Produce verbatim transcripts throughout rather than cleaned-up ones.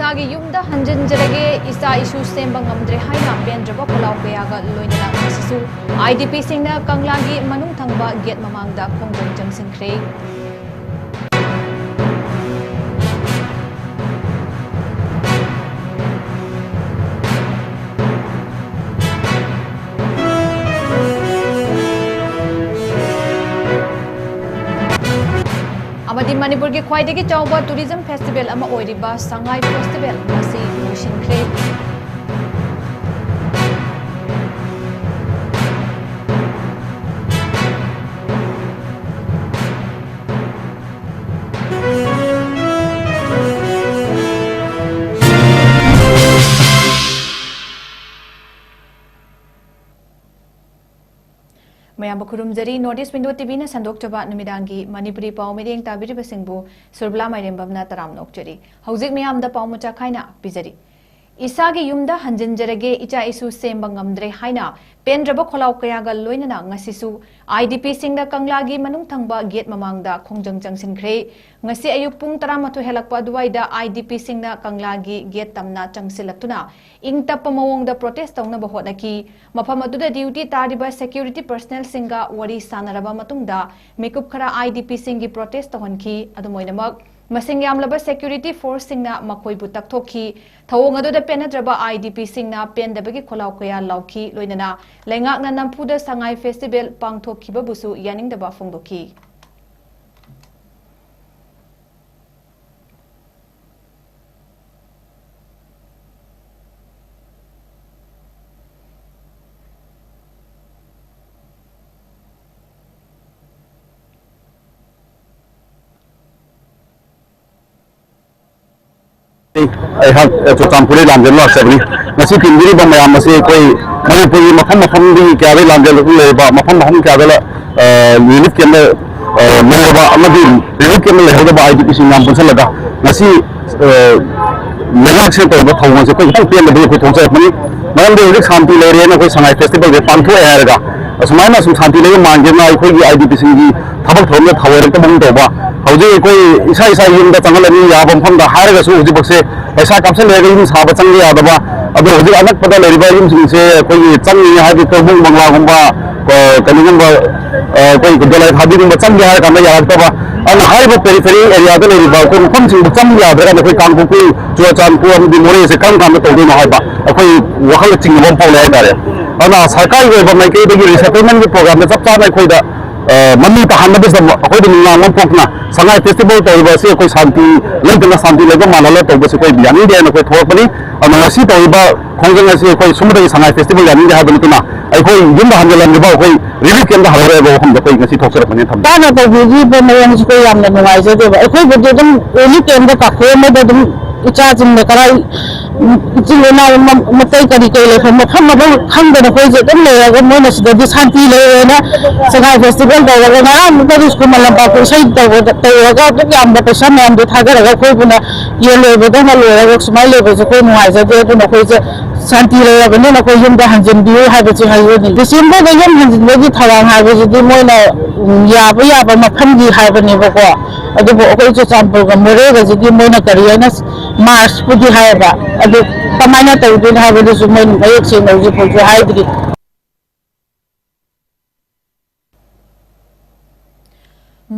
ꯃꯥꯒꯤ ꯌꯨꯝꯗ ꯍꯟꯖꯤꯟꯖꯔꯒꯦ, ꯏꯆꯥ ꯏꯁꯨ ꯁꯦꯝꯕ ꯉꯝꯗ꯭ꯔꯦ ꯍꯥꯏꯅ ꯄꯦꯟꯗ꯭ꯔꯕ ꯈꯣꯜꯂꯥꯎ ꯀꯌꯥꯒ ꯂꯣꯏꯅꯅ ꯉꯁꯤꯁꯨ ꯑꯥꯏ ꯗꯤ ꯄꯤꯁꯤꯡꯅ ꯀꯪꯂꯥꯒꯤ ꯃꯅꯨꯡ ꯊꯪꯕ ꯒꯦꯠ ꯃꯃꯥꯡꯗ ꯈꯣꯡꯖꯪ ꯆꯪꯁꯤꯟꯈ꯭ꯔꯦ꯫ ꯑꯃꯗꯤ ꯃꯅꯤꯄꯨꯔꯒꯤ ꯈ꯭ꯋꯥꯏꯗꯒꯤ ꯆꯥꯎꯕ tourism festival ꯑꯃ ꯑꯣꯏꯔꯤꯕ ꯁꯉꯥꯏ festival ꯉꯁꯤ ꯂꯣꯏꯁꯤꯟꯈ꯭ꯔꯦ꯫ ꯃꯌꯥꯝꯕꯨ ꯈꯨꯔꯨꯝꯖꯔꯤ꯫ North East Window ꯇꯤ ꯚꯤꯅ ꯁꯟꯗꯣꯛꯆꯕ ꯅꯨꯃꯤꯗꯥꯡꯒꯤ ꯃꯅꯤꯄꯨꯔꯤ ꯄꯥꯎ ꯃꯤꯠꯌꯦꯡ ꯇꯥꯕꯤꯔꯤꯕꯁꯤꯡꯕꯨ ꯁꯨꯔꯕꯂꯥ ꯃꯥꯏꯔꯦꯝꯕꯝꯅ ꯇꯔꯥꯝꯅ ꯑꯣꯛꯆꯔꯤ꯫ ꯍꯧꯖꯤꯛ ꯃꯤꯌꯥꯝꯗ ꯄꯥꯎ ꯃꯆꯥ ꯈꯥꯏꯅ ꯄꯤꯖꯔꯤ꯫ ꯏꯁꯥꯒꯤ ꯌꯨꯝꯗ ꯍꯟꯖꯤꯟꯖꯔꯒꯦ, ꯏꯆꯥ ꯏꯁꯨ ꯁꯦꯝꯕ ꯉꯝꯗ꯭ꯔꯦ ꯍꯥꯏꯅ ꯄꯦꯟꯗ꯭ꯔꯕ ꯈꯣꯜꯂꯥꯎ ꯀꯌꯥꯒ ꯂꯣꯏꯅꯅ ꯉꯁꯤꯁꯨ ꯑꯥꯏ ꯗꯤ ꯄꯤꯁꯤꯡꯅ ꯀꯪꯂꯥꯒꯤ ꯃꯅꯨꯡ ꯊꯪꯕ ꯒꯦꯠ ꯃꯃꯥꯡꯗ ꯈꯣꯡꯖꯪ ꯆꯪꯁꯤꯟꯈ꯭ꯔꯦ꯫ ꯉꯁꯤ ꯑꯌꯨꯛ ꯄꯨꯡ ꯇꯔꯥꯃꯥꯊꯣꯏ ꯍꯦꯜꯂꯛꯄ ꯑꯗꯨꯋꯥꯏꯗ ꯑꯥꯏ ꯗꯤ ꯄꯤꯁꯤꯡꯅ ꯀꯪꯂꯥꯒꯤ ꯒꯦꯠ ꯇꯝꯅ ꯆꯪꯁꯤꯜꯂꯛꯇꯨꯅ ꯏꯪ ꯇꯞꯄ ꯃꯑꯣꯡꯗ protest ꯇꯧꯅꯕ ꯍꯣꯠꯅꯈꯤ꯫ ꯃꯐꯝ ꯑꯗꯨꯗ duty ꯇꯥꯔꯤꯕ security personnelꯁꯤꯡꯒ ꯋꯥꯔꯤ ꯁꯥꯟꯅꯔꯕ ꯃꯇꯨꯡꯗ ꯃꯤꯀꯨꯞ ꯈꯔ ꯑꯥꯏ ꯗꯤ ꯄꯤꯁꯤꯡꯒꯤ protest ꯇꯧꯍꯟꯈꯤ꯫ ꯑꯗꯨꯝ ꯑꯣꯏꯅꯃꯛ, ꯃꯁꯤꯡ ꯌꯥꯝꯂꯕ security forceꯁꯤꯡꯅ ꯃꯈꯣꯏꯕꯨ ꯇꯛꯊꯣꯛꯈꯤ꯫ ꯊꯧꯑꯣꯡ ꯑꯗꯨꯗ ꯄꯦꯟꯅꯗ꯭ꯔꯕ ꯑꯥꯏ ꯗꯤ ꯄꯤꯁꯤꯡꯅ ꯄꯦꯟꯗꯕꯒꯤ ꯈꯣꯜꯂꯥꯎ ꯀꯌꯥ ꯂꯥꯎꯈꯤ꯫ ꯂꯣꯏꯅꯅ ꯂꯩꯉꯥꯛꯅ ꯅꯝꯐꯨꯗ ꯁꯉꯥꯏ festival ꯄꯥꯡꯊꯣꯛꯈꯤꯕꯕꯨꯁꯨ ꯌꯥꯅꯤꯡꯗꯕ ꯐꯣꯡꯗꯣꯛꯈꯤ꯫ ꯑꯩꯍꯥꯛ ꯆꯨꯔꯆꯥꯟꯄꯨꯔꯗꯒꯤ ꯂꯥꯟꯖꯦꯟ ꯂꯥꯛꯆꯕꯅꯤ꯫ ꯉꯁꯤ ꯇꯤꯟꯕꯤꯔꯤꯕ ꯃꯌꯥꯝ ꯑꯁꯤ ꯑꯩꯈꯣꯏ ꯃꯅꯤꯄꯨꯔꯒꯤ ꯃꯐꯝ ꯃꯐꯝꯗꯒꯤ ꯀꯌꯥꯗꯒꯤ ꯂꯥꯟꯖꯦꯟ ꯂꯩꯔꯕ, ꯃꯐꯝ ꯃꯐꯝ ꯀꯌꯥꯗ, ꯑ, relief camp ꯇ, ꯑ, ꯂꯩꯔꯕ ꯑꯃꯗꯤ relief camp ꯇ ꯂꯩꯍꯧꯗꯕ ꯑꯥꯏ ꯗꯤ ꯄꯤ ꯁꯤꯡ ꯃꯌꯥꯝ ꯄꯨꯟꯁꯤꯜꯂꯒ ꯉꯁꯤ, ꯑ, ꯂꯩꯉꯥꯛꯁꯤꯅ ꯇꯧꯔꯤꯕ ꯊꯧꯑꯣꯡ ꯑꯁꯤ ꯑꯩꯈꯣꯏ ꯈꯤꯇꯪ ꯄꯦꯟꯗꯕꯒꯤ ꯑꯩꯈꯣꯏ ꯊꯣꯛꯆꯔꯛꯄꯅꯤ꯫ ꯃꯔꯝꯗꯤ ꯍꯧꯖꯤꯛ ꯁꯥꯟꯇꯤ ꯂꯩꯔꯦꯅ ꯑꯩꯈꯣꯏ ꯁꯉꯥꯏ festival ꯁꯦ ꯄꯥꯡꯊꯣꯛꯑꯦ ꯍꯥꯏꯔꯒ ꯑꯁꯨꯃꯥꯏꯅ ꯁꯨꯝ ꯁꯥꯟꯇꯤ ꯂꯩꯕ ꯃꯥꯟꯒꯦꯅ ꯑꯩꯈꯣꯏꯒꯤ ꯑꯥꯏ ꯗꯤ ꯄꯤ ꯁꯤꯡꯒꯤ ꯊꯕꯛ ꯊꯧꯔꯝꯗ ꯊꯧꯑꯣꯏꯔꯛꯇꯕꯒꯨꯝ ꯇꯧꯕ, ꯍꯧꯖꯤꯛ ꯑꯩꯈꯣꯏ ꯏꯁꯥ ꯏꯁꯥ ꯌꯨꯝꯗ ꯆꯪꯍꯜꯂꯅꯤ, ꯌꯥꯕ ꯃꯐꯝꯗ ꯍꯥꯏꯔꯒꯁꯨ ꯍꯧꯖꯤꯛꯃꯛꯁꯦ ꯄꯩꯁꯥ ꯀꯥꯞꯁꯤꯜꯂꯦ ꯍꯥꯏꯔꯒ ꯌꯨꯝ ꯁꯥꯕ ꯆꯪꯕ ꯌꯥꯗꯕ꯫ ꯑꯗꯣ ꯍꯧꯖꯤꯛ ꯑꯅꯛꯄꯗ ꯂꯩꯔꯤꯕ ꯌꯨꯝꯁꯤꯡꯁꯦ ꯑꯩꯈꯣꯏꯒꯤ ꯆꯪꯉꯤ ꯍꯥꯏꯗꯤ ꯀꯧꯕꯨꯡ ꯕꯪꯂꯥꯒꯨꯝꯕ, ꯑ, ꯀꯩꯅꯣꯒꯨꯝꯕ, ꯑ, ꯑꯩꯈꯣꯏ ꯗꯣꯂꯥꯏ ꯊꯥꯕꯤꯒꯨꯝꯕ ꯆꯪꯒꯦ ꯍꯥꯏꯔ ꯀꯥꯟꯗ ꯌꯥꯔꯛꯇꯕ꯫ ꯑꯗꯨꯅ ꯍꯥꯏꯔꯤꯕ ꯄꯦꯔꯤꯐꯦꯔꯤ ꯑꯦꯔꯤꯌꯥꯗ ꯂꯩꯔꯤꯕ ꯑꯩꯈꯣꯏ ꯃꯐꯝꯁꯤꯡꯗ ꯆꯪꯕ ꯌꯥꯗ꯭ꯔꯒꯅ ꯑꯩꯈꯣꯏ ꯀꯥꯡꯄꯣꯛꯄꯤ, ꯆꯨꯔꯆꯥꯟꯄꯨꯔ ꯑꯃꯗꯤ ꯃꯣꯔꯦꯁꯦ ꯀꯔꯝ ꯀꯥꯟꯗ ꯇꯧꯗꯣꯏꯅꯣ ꯍꯥꯏꯕ ꯑꯩꯈꯣꯏ ꯋꯥꯈꯜꯗ ꯆꯤꯡꯅꯕ ꯑꯃ ꯐꯥꯎ ꯂꯩ ꯍꯥꯏꯇꯥꯔꯦ꯫ ꯑꯗꯨꯅ ꯁꯔꯀꯥꯔꯒꯤ ꯑꯣꯏꯕ ꯃꯥꯏꯀꯩꯗꯒꯤ ꯔꯤꯁꯦꯇꯜꯃꯦꯟꯒꯤ ꯄ꯭ꯔꯣꯒ꯭ꯔꯥꯝꯗ ꯆꯞ ꯆꯥꯅ ꯑꯩꯈꯣꯏꯗ, ꯑ, ꯃꯃꯤ ꯇꯥꯍꯟꯅꯕꯁꯤꯗ ꯑꯩꯈꯣꯏꯗ ꯅꯨꯡꯅꯥꯡꯕ ꯑꯃ ꯄꯣꯛꯇꯨꯅ ꯁꯉꯥꯏ ꯐꯦꯁꯇꯤꯚꯦꯜ ꯇꯧꯔꯤꯕ ꯑꯁꯤ ꯑꯩꯈꯣꯏ ꯁꯥꯟꯇꯤ ꯂꯩꯇꯅ ꯁꯥꯟꯇꯤ ꯂꯩꯕ ꯃꯥꯜꯍꯜꯂ ꯇꯧꯕꯁꯤ ꯑꯩꯈꯣꯏ ꯌꯥꯅꯤꯡꯗꯦ ꯍꯥꯏꯅ ꯑꯩꯈꯣꯏ ꯊꯣꯛꯂꯛꯄꯅꯤ꯫ ꯑꯗꯨꯅ ꯉꯁꯤ ꯇꯧꯔꯤꯕ ꯈꯣꯡꯖꯪ ꯑꯁꯤ ꯑꯩꯈꯣꯏ ꯁꯨꯝꯕꯗꯒꯤ ꯁꯉꯥꯏ ꯐꯦꯁꯇꯤꯚꯦꯜ ꯌꯥꯅꯤꯡꯗꯦ ꯍꯥꯏꯕ ꯅꯠꯇꯅ ꯑꯩꯈꯣꯏ ꯌꯨꯝꯗ ꯍꯟꯖꯤꯜꯂꯝꯂꯤꯕ ꯑꯩꯈꯣꯏ ꯔꯤꯂꯤꯐ ꯀꯦꯝꯞꯇ ꯍꯜꯂꯛꯑꯦ ꯍꯥꯏꯕ ꯋꯥꯐꯝꯗ ꯑꯩꯈꯣꯏ ꯉꯁꯤ ꯊꯣꯛꯆꯔꯛꯄꯅꯦ ꯊꯝꯖꯩ꯫ ꯆꯥꯅ ꯇꯧꯕꯤꯔꯤꯕ ꯃꯑꯣꯡꯁꯤ ꯑꯩꯈꯣꯏ ꯌꯥꯝꯅ ꯅꯨꯡꯉꯥꯏꯖꯗꯦꯕ꯫ ꯑꯩꯈꯣꯏꯕꯨꯗꯤ ꯑꯗꯨꯝ ꯔꯤꯂꯤꯐ ꯀꯦꯝꯞꯇ ꯀꯥꯈꯣꯛꯑꯝꯃꯗ ꯑꯗꯨꯝ ꯏꯆꯥꯁꯤꯡꯅ ꯀꯔꯥꯏ ꯏꯆꯤꯜ ꯏꯅꯥꯎ ꯃ-, ꯃꯇꯩ ꯀꯔꯤ ꯀꯔꯤ ꯂꯩꯐꯝ ꯃꯐꯝ ꯑꯃ ꯈꯪꯗꯅ ꯑꯩꯈꯣꯏꯁꯦ ꯑꯗꯨꯝ ꯂꯩꯔꯒ ꯃꯣꯏꯅ ꯁꯤꯗꯗꯤ ꯁꯥꯟꯇꯤ ꯂꯩꯔꯦꯅ ꯁꯉꯥꯏ ꯐꯦꯁꯇꯤꯚꯦꯜ ꯇꯧꯔꯒ ꯉꯔꯥꯡꯃꯨꯛꯇꯗꯤ ꯁ꯭ꯀꯨꯜ ꯃꯥꯂꯦꯝꯄꯥꯛꯇ ꯏꯁꯩ ꯇꯧꯕꯗ ꯇꯧꯔꯒ ꯑꯗꯨꯛ ꯌꯥꯝꯕ ꯄꯩꯁꯥ ꯃꯌꯥꯝꯗꯣ ꯊꯥꯗꯔꯒ ꯑꯩꯈꯣꯏꯕꯨꯅ ꯌꯦꯟ ꯂꯣꯏꯕꯗꯧꯅ ꯂꯣꯏꯔꯒ ꯁꯨꯃꯥꯏꯅ ꯂꯩꯕꯁꯦ ꯑꯩꯈꯣꯏ ꯅꯨꯡꯉꯥꯏꯖꯗꯦ꯫ ꯑꯗꯨꯅ ꯑꯩꯈꯣꯏꯁꯦ ꯁꯥꯟꯇꯤ ꯂꯩꯔꯕꯅꯤꯅ ꯑꯩꯈꯣꯏ ꯌꯨꯝꯗ ꯍꯟꯖꯤꯟꯕꯤꯌꯨ ꯍꯥꯏꯕꯁꯤ ꯍꯥꯏꯖꯅꯤꯡꯉꯤ꯫ ꯗꯤꯁꯦꯝꯕꯔꯗ ꯌꯨꯝ ꯍꯟꯖꯤꯟꯕꯒꯤ ꯊꯧꯔꯥꯡ ꯍꯥꯏꯕꯁꯤꯗꯤ ꯃꯣꯏꯅ, ꯎꯝ, ꯌꯥꯕ ꯌꯥꯕ ꯃꯐꯝꯒꯤ ꯍꯥꯏꯕꯅꯦꯕꯀꯣ꯫ ꯑꯗꯨꯕꯨ ꯑꯩꯈꯣꯏ ꯆꯨꯔꯆꯥꯟꯄꯨꯔꯒ ꯃꯣꯔꯦꯒꯁꯤꯗꯤ ꯃꯣꯏꯅ ꯀꯔꯤ ꯍꯥꯏꯅ ꯃꯥꯔꯁꯄꯨꯗꯤ ꯍꯥꯏꯌꯦꯕ, ꯑꯗꯨ ꯀꯃꯥꯏꯅ ꯇꯧꯗꯣꯏꯅꯣ ꯍꯥꯏꯕꯗꯨꯁꯨ ꯃꯣꯏꯅ ꯃꯌꯦꯛ ꯁꯦꯡꯅ ꯍꯧꯖꯤꯛ ꯐꯥꯎꯁꯨ ꯍꯥꯏꯗ꯭ꯔꯤ꯫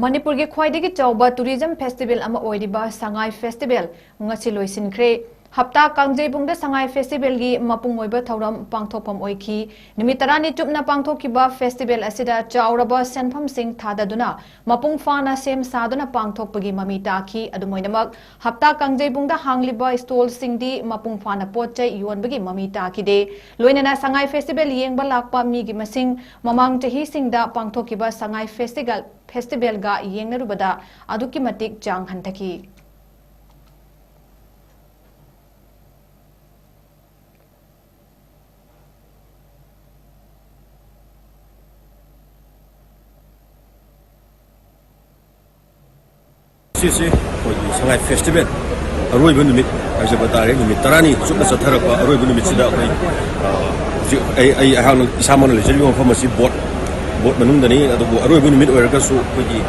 ꯃꯅꯤꯄꯨꯔꯒꯤ ꯈ꯭ꯋꯥꯏꯗꯒꯤ ꯆꯥꯎꯕ ꯇꯨꯔꯤꯖꯝ ꯐꯦꯁꯇꯤꯚꯦꯜ ꯑꯃ ꯑꯣꯏꯔꯤꯕ ꯁꯉꯥꯏ ꯐꯦꯁꯇꯤꯚꯦꯜ ꯉꯁꯤ ꯂꯣꯏꯁꯤꯟꯈ꯭ꯔꯦ꯫ ꯍꯞꯇꯥ ꯀꯥꯡꯖꯩꯕꯨꯡꯗ ꯁꯉꯥꯏ ꯐꯦꯁꯇꯤꯚꯦꯜꯒꯤ ꯃꯄꯨꯡ ꯑꯣꯏꯕ ꯊꯧꯔꯝ ꯄꯥꯡꯊꯣꯛꯐꯝ ꯑꯣꯏꯈꯤ꯫ ꯅꯨꯃꯤꯠ ꯇꯔꯥꯅꯤ ꯆꯨꯞꯅ ꯄꯥꯡꯊꯣꯛꯈꯤꯕ ꯐꯦꯁꯇꯤꯚꯦꯜ ꯑꯁꯤꯗ ꯆꯥꯎꯔꯕ ꯁꯦꯟꯐꯝꯁꯤꯡ ꯊꯥꯗꯗꯨꯅ ꯃꯄꯨꯡ ꯐꯥꯅ ꯁꯦꯝ ꯁꯥꯗꯨꯅ ꯄꯥꯡꯊꯣꯛꯄꯒꯤ ꯃꯃꯤ ꯇꯥꯈꯤ꯫ ꯑꯗꯨꯝ ꯑꯣꯏꯅꯃꯛ, ꯍꯞꯇꯥ ꯀꯥꯡꯖꯩꯕꯨꯡꯗ ꯍꯥꯡꯂꯤꯕ ꯁ꯭ꯇꯣꯜꯁꯤꯡꯗꯤ ꯃꯄꯨꯡ ꯐꯥꯅ ꯄꯣꯠ ꯆꯩ ꯌꯣꯟꯕꯒꯤ ꯃꯃꯤ ꯇꯥꯈꯤꯗꯦ꯫ ꯂꯣꯏꯅꯅ ꯁꯉꯥꯏ ꯐꯦꯁꯇꯤꯚꯦꯜ ꯌꯦꯡꯕ ꯂꯥꯛꯄ ꯃꯤꯒꯤ ꯃꯁꯤꯡ ꯃꯃꯥꯡ ꯆꯍꯤꯁꯤꯡꯗ ꯄꯥꯡꯊꯣꯛꯈꯤꯕ ꯁꯉꯥꯏ ꯐꯦꯁꯇꯤꯚꯦꯜ, ꯐꯦꯁꯇꯤꯚꯦꯜꯒ ꯌꯦꯡꯅꯔꯨꯕꯗ ꯑꯗꯨꯛꯀꯤ ꯃꯇꯤꯛ ꯆꯥꯡ ꯍꯟꯊꯈꯤ꯫ ꯁꯤꯁꯦ ꯑꯩꯈꯣꯏꯒꯤ ꯁꯉꯥꯏ ꯐꯦꯁꯇꯤꯚꯦꯜ ꯑꯔꯣꯏꯕ ꯅꯨꯃꯤꯠ ꯍꯥꯏꯖꯕ ꯇꯥꯔꯦ꯫ ꯅꯨꯃꯤꯠ ꯇꯔꯥꯅꯤ ꯆꯨꯞꯅ ꯆꯠꯊꯔꯛꯄ ꯑꯔꯣꯏꯕ ꯅꯨꯃꯤꯠꯁꯤꯗ ꯑꯩꯈꯣꯏ, ꯑ, ꯍꯧꯖꯤꯛ ꯑꯩ, ꯑꯩ ꯑꯩꯍꯥꯛꯅ ꯏꯁꯥꯃꯛꯅ ꯂꯩꯖꯔꯤꯕ ꯃꯐꯝ ꯑꯁꯤ ꯕꯣꯠ, ꯕꯣꯠ ꯃꯅꯨꯡꯗꯅꯤ꯫ ꯑꯗꯨꯕꯨ ꯑꯔꯣꯏꯕ ꯅꯨꯃꯤꯠ ꯑꯣꯏꯔꯒꯁꯨ ꯑꯩꯈꯣꯏꯒꯤ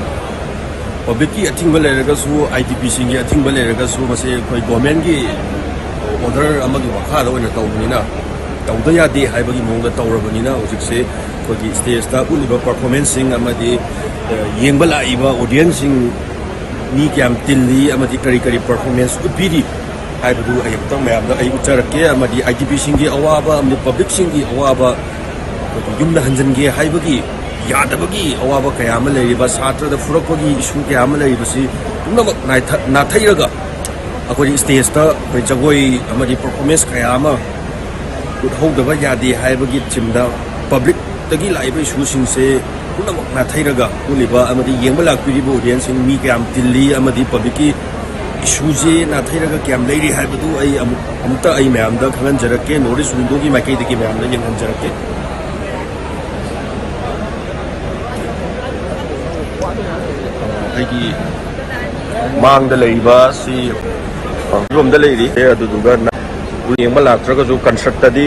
ꯄꯕ꯭ꯂꯤꯛꯀꯤ ꯑꯊꯤꯡꯕ ꯂꯩꯔꯒꯁꯨ, ꯑꯥꯏ ꯗꯤ ꯄꯤꯁꯤꯡꯒꯤ ꯑꯊꯤꯡꯕ ꯂꯩꯔꯒꯁꯨ, ꯃꯁꯤ ꯑꯩꯈꯣꯏ ꯒꯣꯔꯃꯦꯟꯒꯤ ꯑꯣꯔꯗꯔ ꯑꯃꯒꯤ ꯃꯈꯥꯗ ꯑꯣꯏꯅ ꯇꯧꯕꯅꯤꯅ, ꯇꯧꯗ ꯌꯥꯗꯦ ꯍꯥꯏꯕꯒꯤ ꯃꯑꯣꯡꯗ ꯇꯧꯔꯕꯅꯤꯅ, ꯍꯧꯖꯤꯛꯁꯦ ꯑꯩꯈꯣꯏꯒꯤ ꯁ꯭ꯇꯦꯖꯇ ꯎꯠꯂꯤꯕ ꯄꯔꯐꯣꯔꯃꯦꯟꯁꯁꯤꯡ ꯑꯃꯗꯤ, ꯑ, ꯌꯦꯡꯕ ꯂꯥꯛꯏꯕ ꯑꯣꯗꯤꯌꯦꯟꯁꯁꯤꯡ ꯃꯤ ꯀꯌꯥꯝ ꯇꯤꯜꯂꯤ ꯑꯃꯗꯤ ꯀꯔꯤ ꯀꯔꯤ ꯄꯔꯐꯣꯔꯃꯦꯟꯁ ꯎꯠꯄꯤꯔꯤ ꯍꯥꯏꯕꯗꯨ ꯑꯩ ꯑꯃꯨꯛꯇꯪ ꯃꯌꯥꯝꯗ ꯑꯩ ꯎꯠꯆꯔꯛꯀꯦ꯫ ꯑꯃꯗꯤ ꯑꯥꯏ ꯗꯤ ꯄꯤꯁꯤꯡꯒꯤ ꯑꯋꯥꯕ ꯑꯃꯗꯤ ꯄꯕ꯭ꯂꯤꯛꯁꯤꯡꯒꯤ ꯑꯋꯥꯕ, ꯑꯩꯈꯣꯏꯒꯤ ꯌꯨꯝꯗ ꯍꯟꯖꯤꯟꯒꯦ ꯍꯥꯏꯕꯒꯤ ꯌꯥꯗꯕꯒꯤ ꯑꯋꯥꯕ ꯀꯌꯥ ꯑꯃ ꯂꯩꯔꯤꯕ, ꯁꯥꯇ꯭ꯔꯗ ꯐꯨꯔꯛꯄꯒꯤ ꯏꯁꯨ ꯀꯌꯥ ꯑꯃ ꯂꯩꯔꯤꯕꯁꯤ ꯄꯨꯝꯅꯃꯛ ꯅꯥꯏꯊ-, ꯅꯥꯊꯩꯔꯒ ꯑꯩꯈꯣꯏꯒꯤ ꯁ꯭ꯇꯦꯖꯇ ꯑꯩꯈꯣꯏ ꯖꯒꯣꯏ ꯑꯃꯗꯤ ꯄꯔꯐꯣꯔꯃꯦꯟꯁ ꯀꯌꯥ ꯑꯃ ꯎꯠꯍꯧꯗꯕ ꯌꯥꯗꯦ ꯍꯥꯏꯕꯒꯤ ꯊꯤꯝꯗ ꯄꯕ꯭ꯂꯤꯛꯇꯒꯤ ꯂꯥꯛꯏꯕ ꯏꯁꯨꯁꯤꯡꯁꯦ ꯄꯨꯝꯅꯃꯛ ꯅꯥꯊꯩꯔꯒ ꯎꯠꯂꯤꯕ ꯑꯃꯗꯤ ꯌꯦꯡꯕ ꯂꯥꯛꯄꯤꯔꯤꯕ ꯑꯣꯗꯤꯌꯦꯟꯁꯁꯤꯡ ꯃꯤ ꯀꯌꯥꯝ ꯇꯤꯜꯂꯤ ꯑꯃꯗꯤ ꯄꯕ꯭ꯂꯤꯛꯀꯤ ꯏꯁꯨꯁꯦ ꯅꯥꯊꯩꯔꯒ ꯀꯌꯥꯝ ꯂꯩꯔꯤ ꯍꯥꯏꯕꯗꯨ ꯑꯩ ꯑꯃꯨꯛ, ꯑꯃꯨꯛꯇ ꯑꯩ ꯃꯌꯥꯝꯗ ꯈꯪꯍꯟꯖꯔꯛꯀꯦ, ꯅꯣꯔꯠ ꯏꯁ ꯋꯤꯡꯗꯣꯒꯤ ꯃꯥꯏꯀꯩꯗꯒꯤ ꯃꯌꯥꯝꯗ ꯌꯦꯡꯍꯟꯖꯔꯛꯀꯦ꯫ ꯑꯩꯒꯤ ꯃꯥꯡꯗ ꯂꯩꯔꯤꯕ ꯁꯤ ꯔꯣꯝꯗ ꯂꯩꯔꯤ꯫ ꯑꯗꯨꯗꯨꯒ ꯌꯦꯡꯕ ꯂꯥꯛꯇ꯭ꯔꯒꯁꯨ ꯀꯟꯁꯔꯠꯇꯗꯤ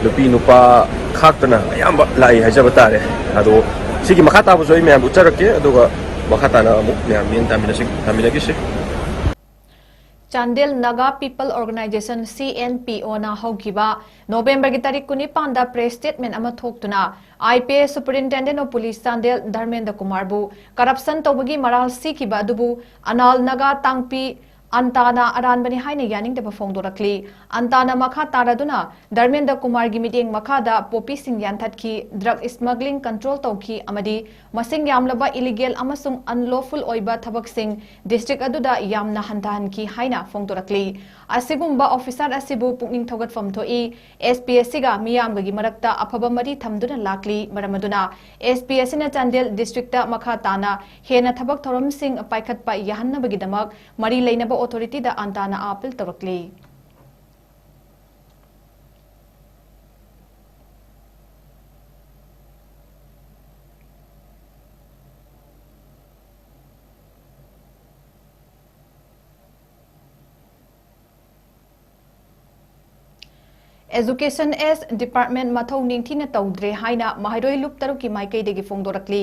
ꯅꯨꯄꯤ ꯅꯨꯄꯥ ꯈꯥꯛꯇꯅ ꯑꯌꯥꯝꯕ ꯂꯥꯛꯏ ꯍꯥꯏꯖꯕ ꯇꯥꯔꯦ꯫ ꯑꯗꯣ ꯁꯤꯒꯤ ꯃꯈꯥ ꯇꯥꯕꯁꯨ ꯑꯩ ꯃꯌꯥꯝ ꯎꯠꯆꯔꯛꯀꯦ, ꯑꯗꯨꯒ ꯃꯈꯥ ꯇꯥꯅ ꯑꯃꯨꯛ ꯃꯌꯥꯝ ꯃꯤꯠꯌꯦꯡ ꯇꯥꯃꯤꯟꯅꯁꯤ-, ꯇꯥꯃꯤꯟꯅꯈꯤꯁꯤ꯫ Chandel Naga people organisation, C N P ꯑꯣꯅ ꯍꯧꯈꯤꯕ ꯅꯣꯕꯦꯝꯕꯔꯒꯤ ꯇꯥꯔꯤꯛ ꯀꯨꯟꯅꯤꯄꯥꯟꯗ ꯄ꯭ꯔꯦꯁ ꯁ꯭ꯇꯦꯠꯃꯦꯟ ꯑꯃ ꯊꯣꯛꯇꯨꯅ, I P S superintendent of police Chandel Dharmendra ꯀꯨꯃꯥꯔꯕꯨ ꯀꯔꯞꯁꯟ ꯇꯧꯕꯒꯤ ꯃꯔꯥꯜ ꯁꯤꯈꯤꯕ ꯑꯗꯨꯕꯨ ꯑꯅꯥꯜ ꯅꯥꯒꯥ ꯇꯥꯡꯄꯤ ꯑꯟꯇꯥꯅ ꯑꯔꯥꯟꯕꯅꯤ ꯍꯥꯏꯅ ꯌꯥꯅꯤꯡꯗꯕ ꯐꯣꯡꯗꯣꯔꯛꯂꯤ꯫ ꯑꯟꯇꯥꯅ ꯃꯈꯥ ꯇꯥꯔꯗꯨꯅ ꯙꯔꯃꯦꯟꯗ꯭ꯔ ꯀꯨꯃꯥꯔꯒꯤ ꯃꯤꯠꯌꯦꯡ ꯃꯈꯥꯗ ꯄꯣꯄꯤꯁꯤꯡ ꯌꯥꯟꯊꯠꯈꯤ, ꯗ꯭ꯔꯒ ꯁ꯭ꯃꯒ꯭ꯂꯤꯡ ꯀꯟꯇ꯭ꯔꯣꯜ ꯇꯧꯈꯤ ꯑꯃꯗꯤ ꯃꯁꯤꯡ ꯌꯥꯝꯂꯕ ꯏꯂꯤꯒꯦꯜ ꯑꯃꯁꯨꯡ ꯑꯟꯂꯣꯐꯨꯜ ꯑꯣꯏꯕ ꯊꯕꯛꯁꯤꯡ ꯗꯤꯁꯇ꯭ꯔꯤꯛ ꯑꯗꯨꯗ ꯌꯥꯝꯅ ꯍꯟꯊꯍꯟꯈꯤ ꯍꯥꯏꯅ ꯐꯣꯡꯗꯣꯔꯛꯂꯤ꯫ ꯑꯁꯤꯒꯨꯝꯕ ꯑꯣꯐꯤꯁꯥꯔ ꯑꯁꯤꯕꯨ ꯄꯨꯛꯅꯤꯡ ꯊꯧꯒꯠꯐꯝ ꯊꯣꯛꯏ꯫ ꯑꯦꯁ ꯄꯤ ꯑꯁꯤꯒ ꯃꯤꯌꯥꯝꯒꯒꯤ ꯃꯔꯛꯇ ꯑꯐꯕ ꯃꯔꯤ ꯊꯝꯗꯨꯅ ꯂꯥꯛꯂꯤ꯫ ꯃꯔꯝ ꯑꯗꯨꯅ ꯑꯦꯁ ꯄꯤ ꯑꯁꯤꯅ ꯆꯥꯟꯗꯦꯜ ꯗꯤꯁꯇ꯭ꯔꯤꯛꯇ ꯃꯈꯥ ꯇꯥꯅ ꯍꯦꯟꯅ ꯊꯕꯛ ꯊꯧꯔꯝꯁꯤꯡ ꯄꯥꯏꯈꯠꯄ ꯌꯥꯍꯟꯅꯕꯒꯤꯗꯃꯛ ꯃꯔꯤ ꯂꯩꯅꯕ ꯑꯣꯊꯣꯔꯤꯇꯤꯗ ꯑꯟꯇꯥꯅ ꯑꯥꯄꯤꯜ ꯇꯧꯔꯛꯂꯤ꯫ Education S Department ꯃꯊꯧ ꯅꯤꯡꯊꯤꯅ ꯇꯧꯗ꯭ꯔꯦ ꯍꯥꯏꯅ ꯃꯍꯩꯔꯣꯏ ꯂꯨꯞ ꯇꯔꯨꯛꯀꯤ ꯃꯥꯏꯀꯩꯗꯒꯤ ꯐꯣꯡꯗꯣꯔꯛꯂꯤ꯫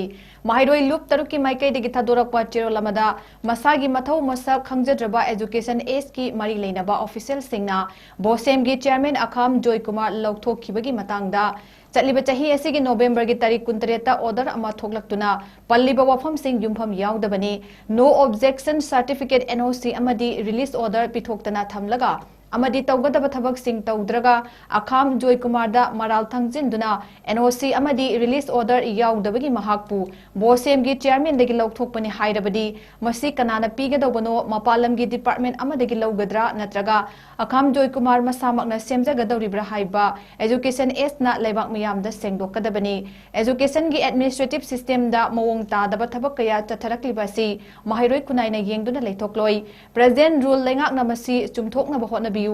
ꯃꯍꯩꯔꯣꯏ ꯂꯨꯞ ꯇꯔꯨꯛꯀꯤ ꯃꯥꯏꯀꯩꯗꯒꯤ ꯊꯥꯗꯣꯔꯛꯄ ꯆꯦꯔꯣꯜ ꯑꯃꯗ ꯃꯁꯥꯒꯤ ꯃꯊꯧ ꯃꯁꯛ ꯈꯪꯖꯗ꯭ꯔꯕ Education S ꯀꯤ ꯃꯔꯤ ꯂꯩꯅꯕ official ꯁꯤꯡꯅ ꯕꯣꯁꯦꯝꯒꯤ chairman ꯑꯈꯥꯝ ꯖꯣꯏꯀꯨꯃꯥꯔ ꯂꯧꯊꯣꯛꯈꯤꯕꯒꯤ ꯃꯇꯥꯡꯗ ꯆꯠꯂꯤꯕ ꯆꯍꯤ ꯑꯁꯤꯒꯤ November ꯒꯤ ꯇꯥꯔꯤꯛ ꯀꯨꯟꯇꯔꯦꯠꯇ order ꯑꯃ ꯊꯣꯛꯂꯛꯇꯨꯅ ꯄꯜꯂꯤꯕ ꯋꯥꯐꯝꯁꯤꯡ ꯌꯨꯝꯐꯝ ꯌꯥꯎꯗꯕꯅꯤ꯫ No objection certificate, N O C ꯑꯃꯗꯤ release order ꯄꯤꯊꯣꯛꯇꯅ ꯊꯝꯂꯒ ꯑꯃꯗꯤ ꯇꯧꯒꯗꯕ ꯊꯕꯛꯁꯤꯡ ꯇꯧꯗ꯭ꯔꯒ ꯑꯈꯥꯝ ꯖꯣꯏꯀꯨꯃꯥꯔꯗ ꯃꯔꯥꯜ ꯊꯪꯖꯤꯟꯗꯨꯅ N O C ꯑꯃꯗꯤ release order ꯌꯥꯎꯗꯕꯒꯤ ꯃꯍꯥꯛꯄꯨ ꯕꯣꯁꯦꯝꯒꯤ chairman ꯗꯒꯤ ꯂꯧꯊꯣꯛꯄꯅꯤ ꯍꯥꯏꯔꯕꯗꯤ ꯃꯁꯤ ꯀꯅꯥꯅ ꯄꯤꯒꯗꯧꯕꯅꯣ? ꯃꯄꯥꯟ ꯂꯝꯒꯤ department ꯑꯃꯗꯒꯤ ꯂꯧꯒꯗ꯭ꯔꯥ ꯅꯠꯇ꯭ꯔꯒ ꯑꯈꯥꯝ ꯖꯣꯏꯀꯨꯃꯥꯔ ꯃꯁꯥꯃꯛꯅ ꯁꯦꯝꯖꯒꯗꯧꯔꯤꯕ꯭ꯔꯥ ꯍꯥꯏꯕ Education S ꯅ ꯂꯩꯕꯥꯛ ꯃꯤꯌꯥꯝꯗ ꯁꯦꯡꯗꯣꯛꯀꯗꯕꯅꯤ꯫ Education ꯒꯤ administrative system ꯗ ꯃꯑꯣꯡ ꯇꯥꯗꯕ ꯊꯕꯛ ꯀꯌꯥ ꯆꯠꯊꯔꯛꯂꯤꯕ ꯑꯁꯤ ꯃꯍꯩꯔꯣꯏ ꯈꯨꯟꯅꯥꯏꯅ ꯌꯦꯡꯗꯨꯅ ꯂꯩꯊꯣꯛꯂꯣꯏ꯫ Present rule ꯂꯩꯉꯥꯛꯅ ꯃꯁꯤ ꯆꯨꯝꯊꯣꯛꯅꯕ ꯍꯣꯠꯅꯕꯤꯌꯨ꯫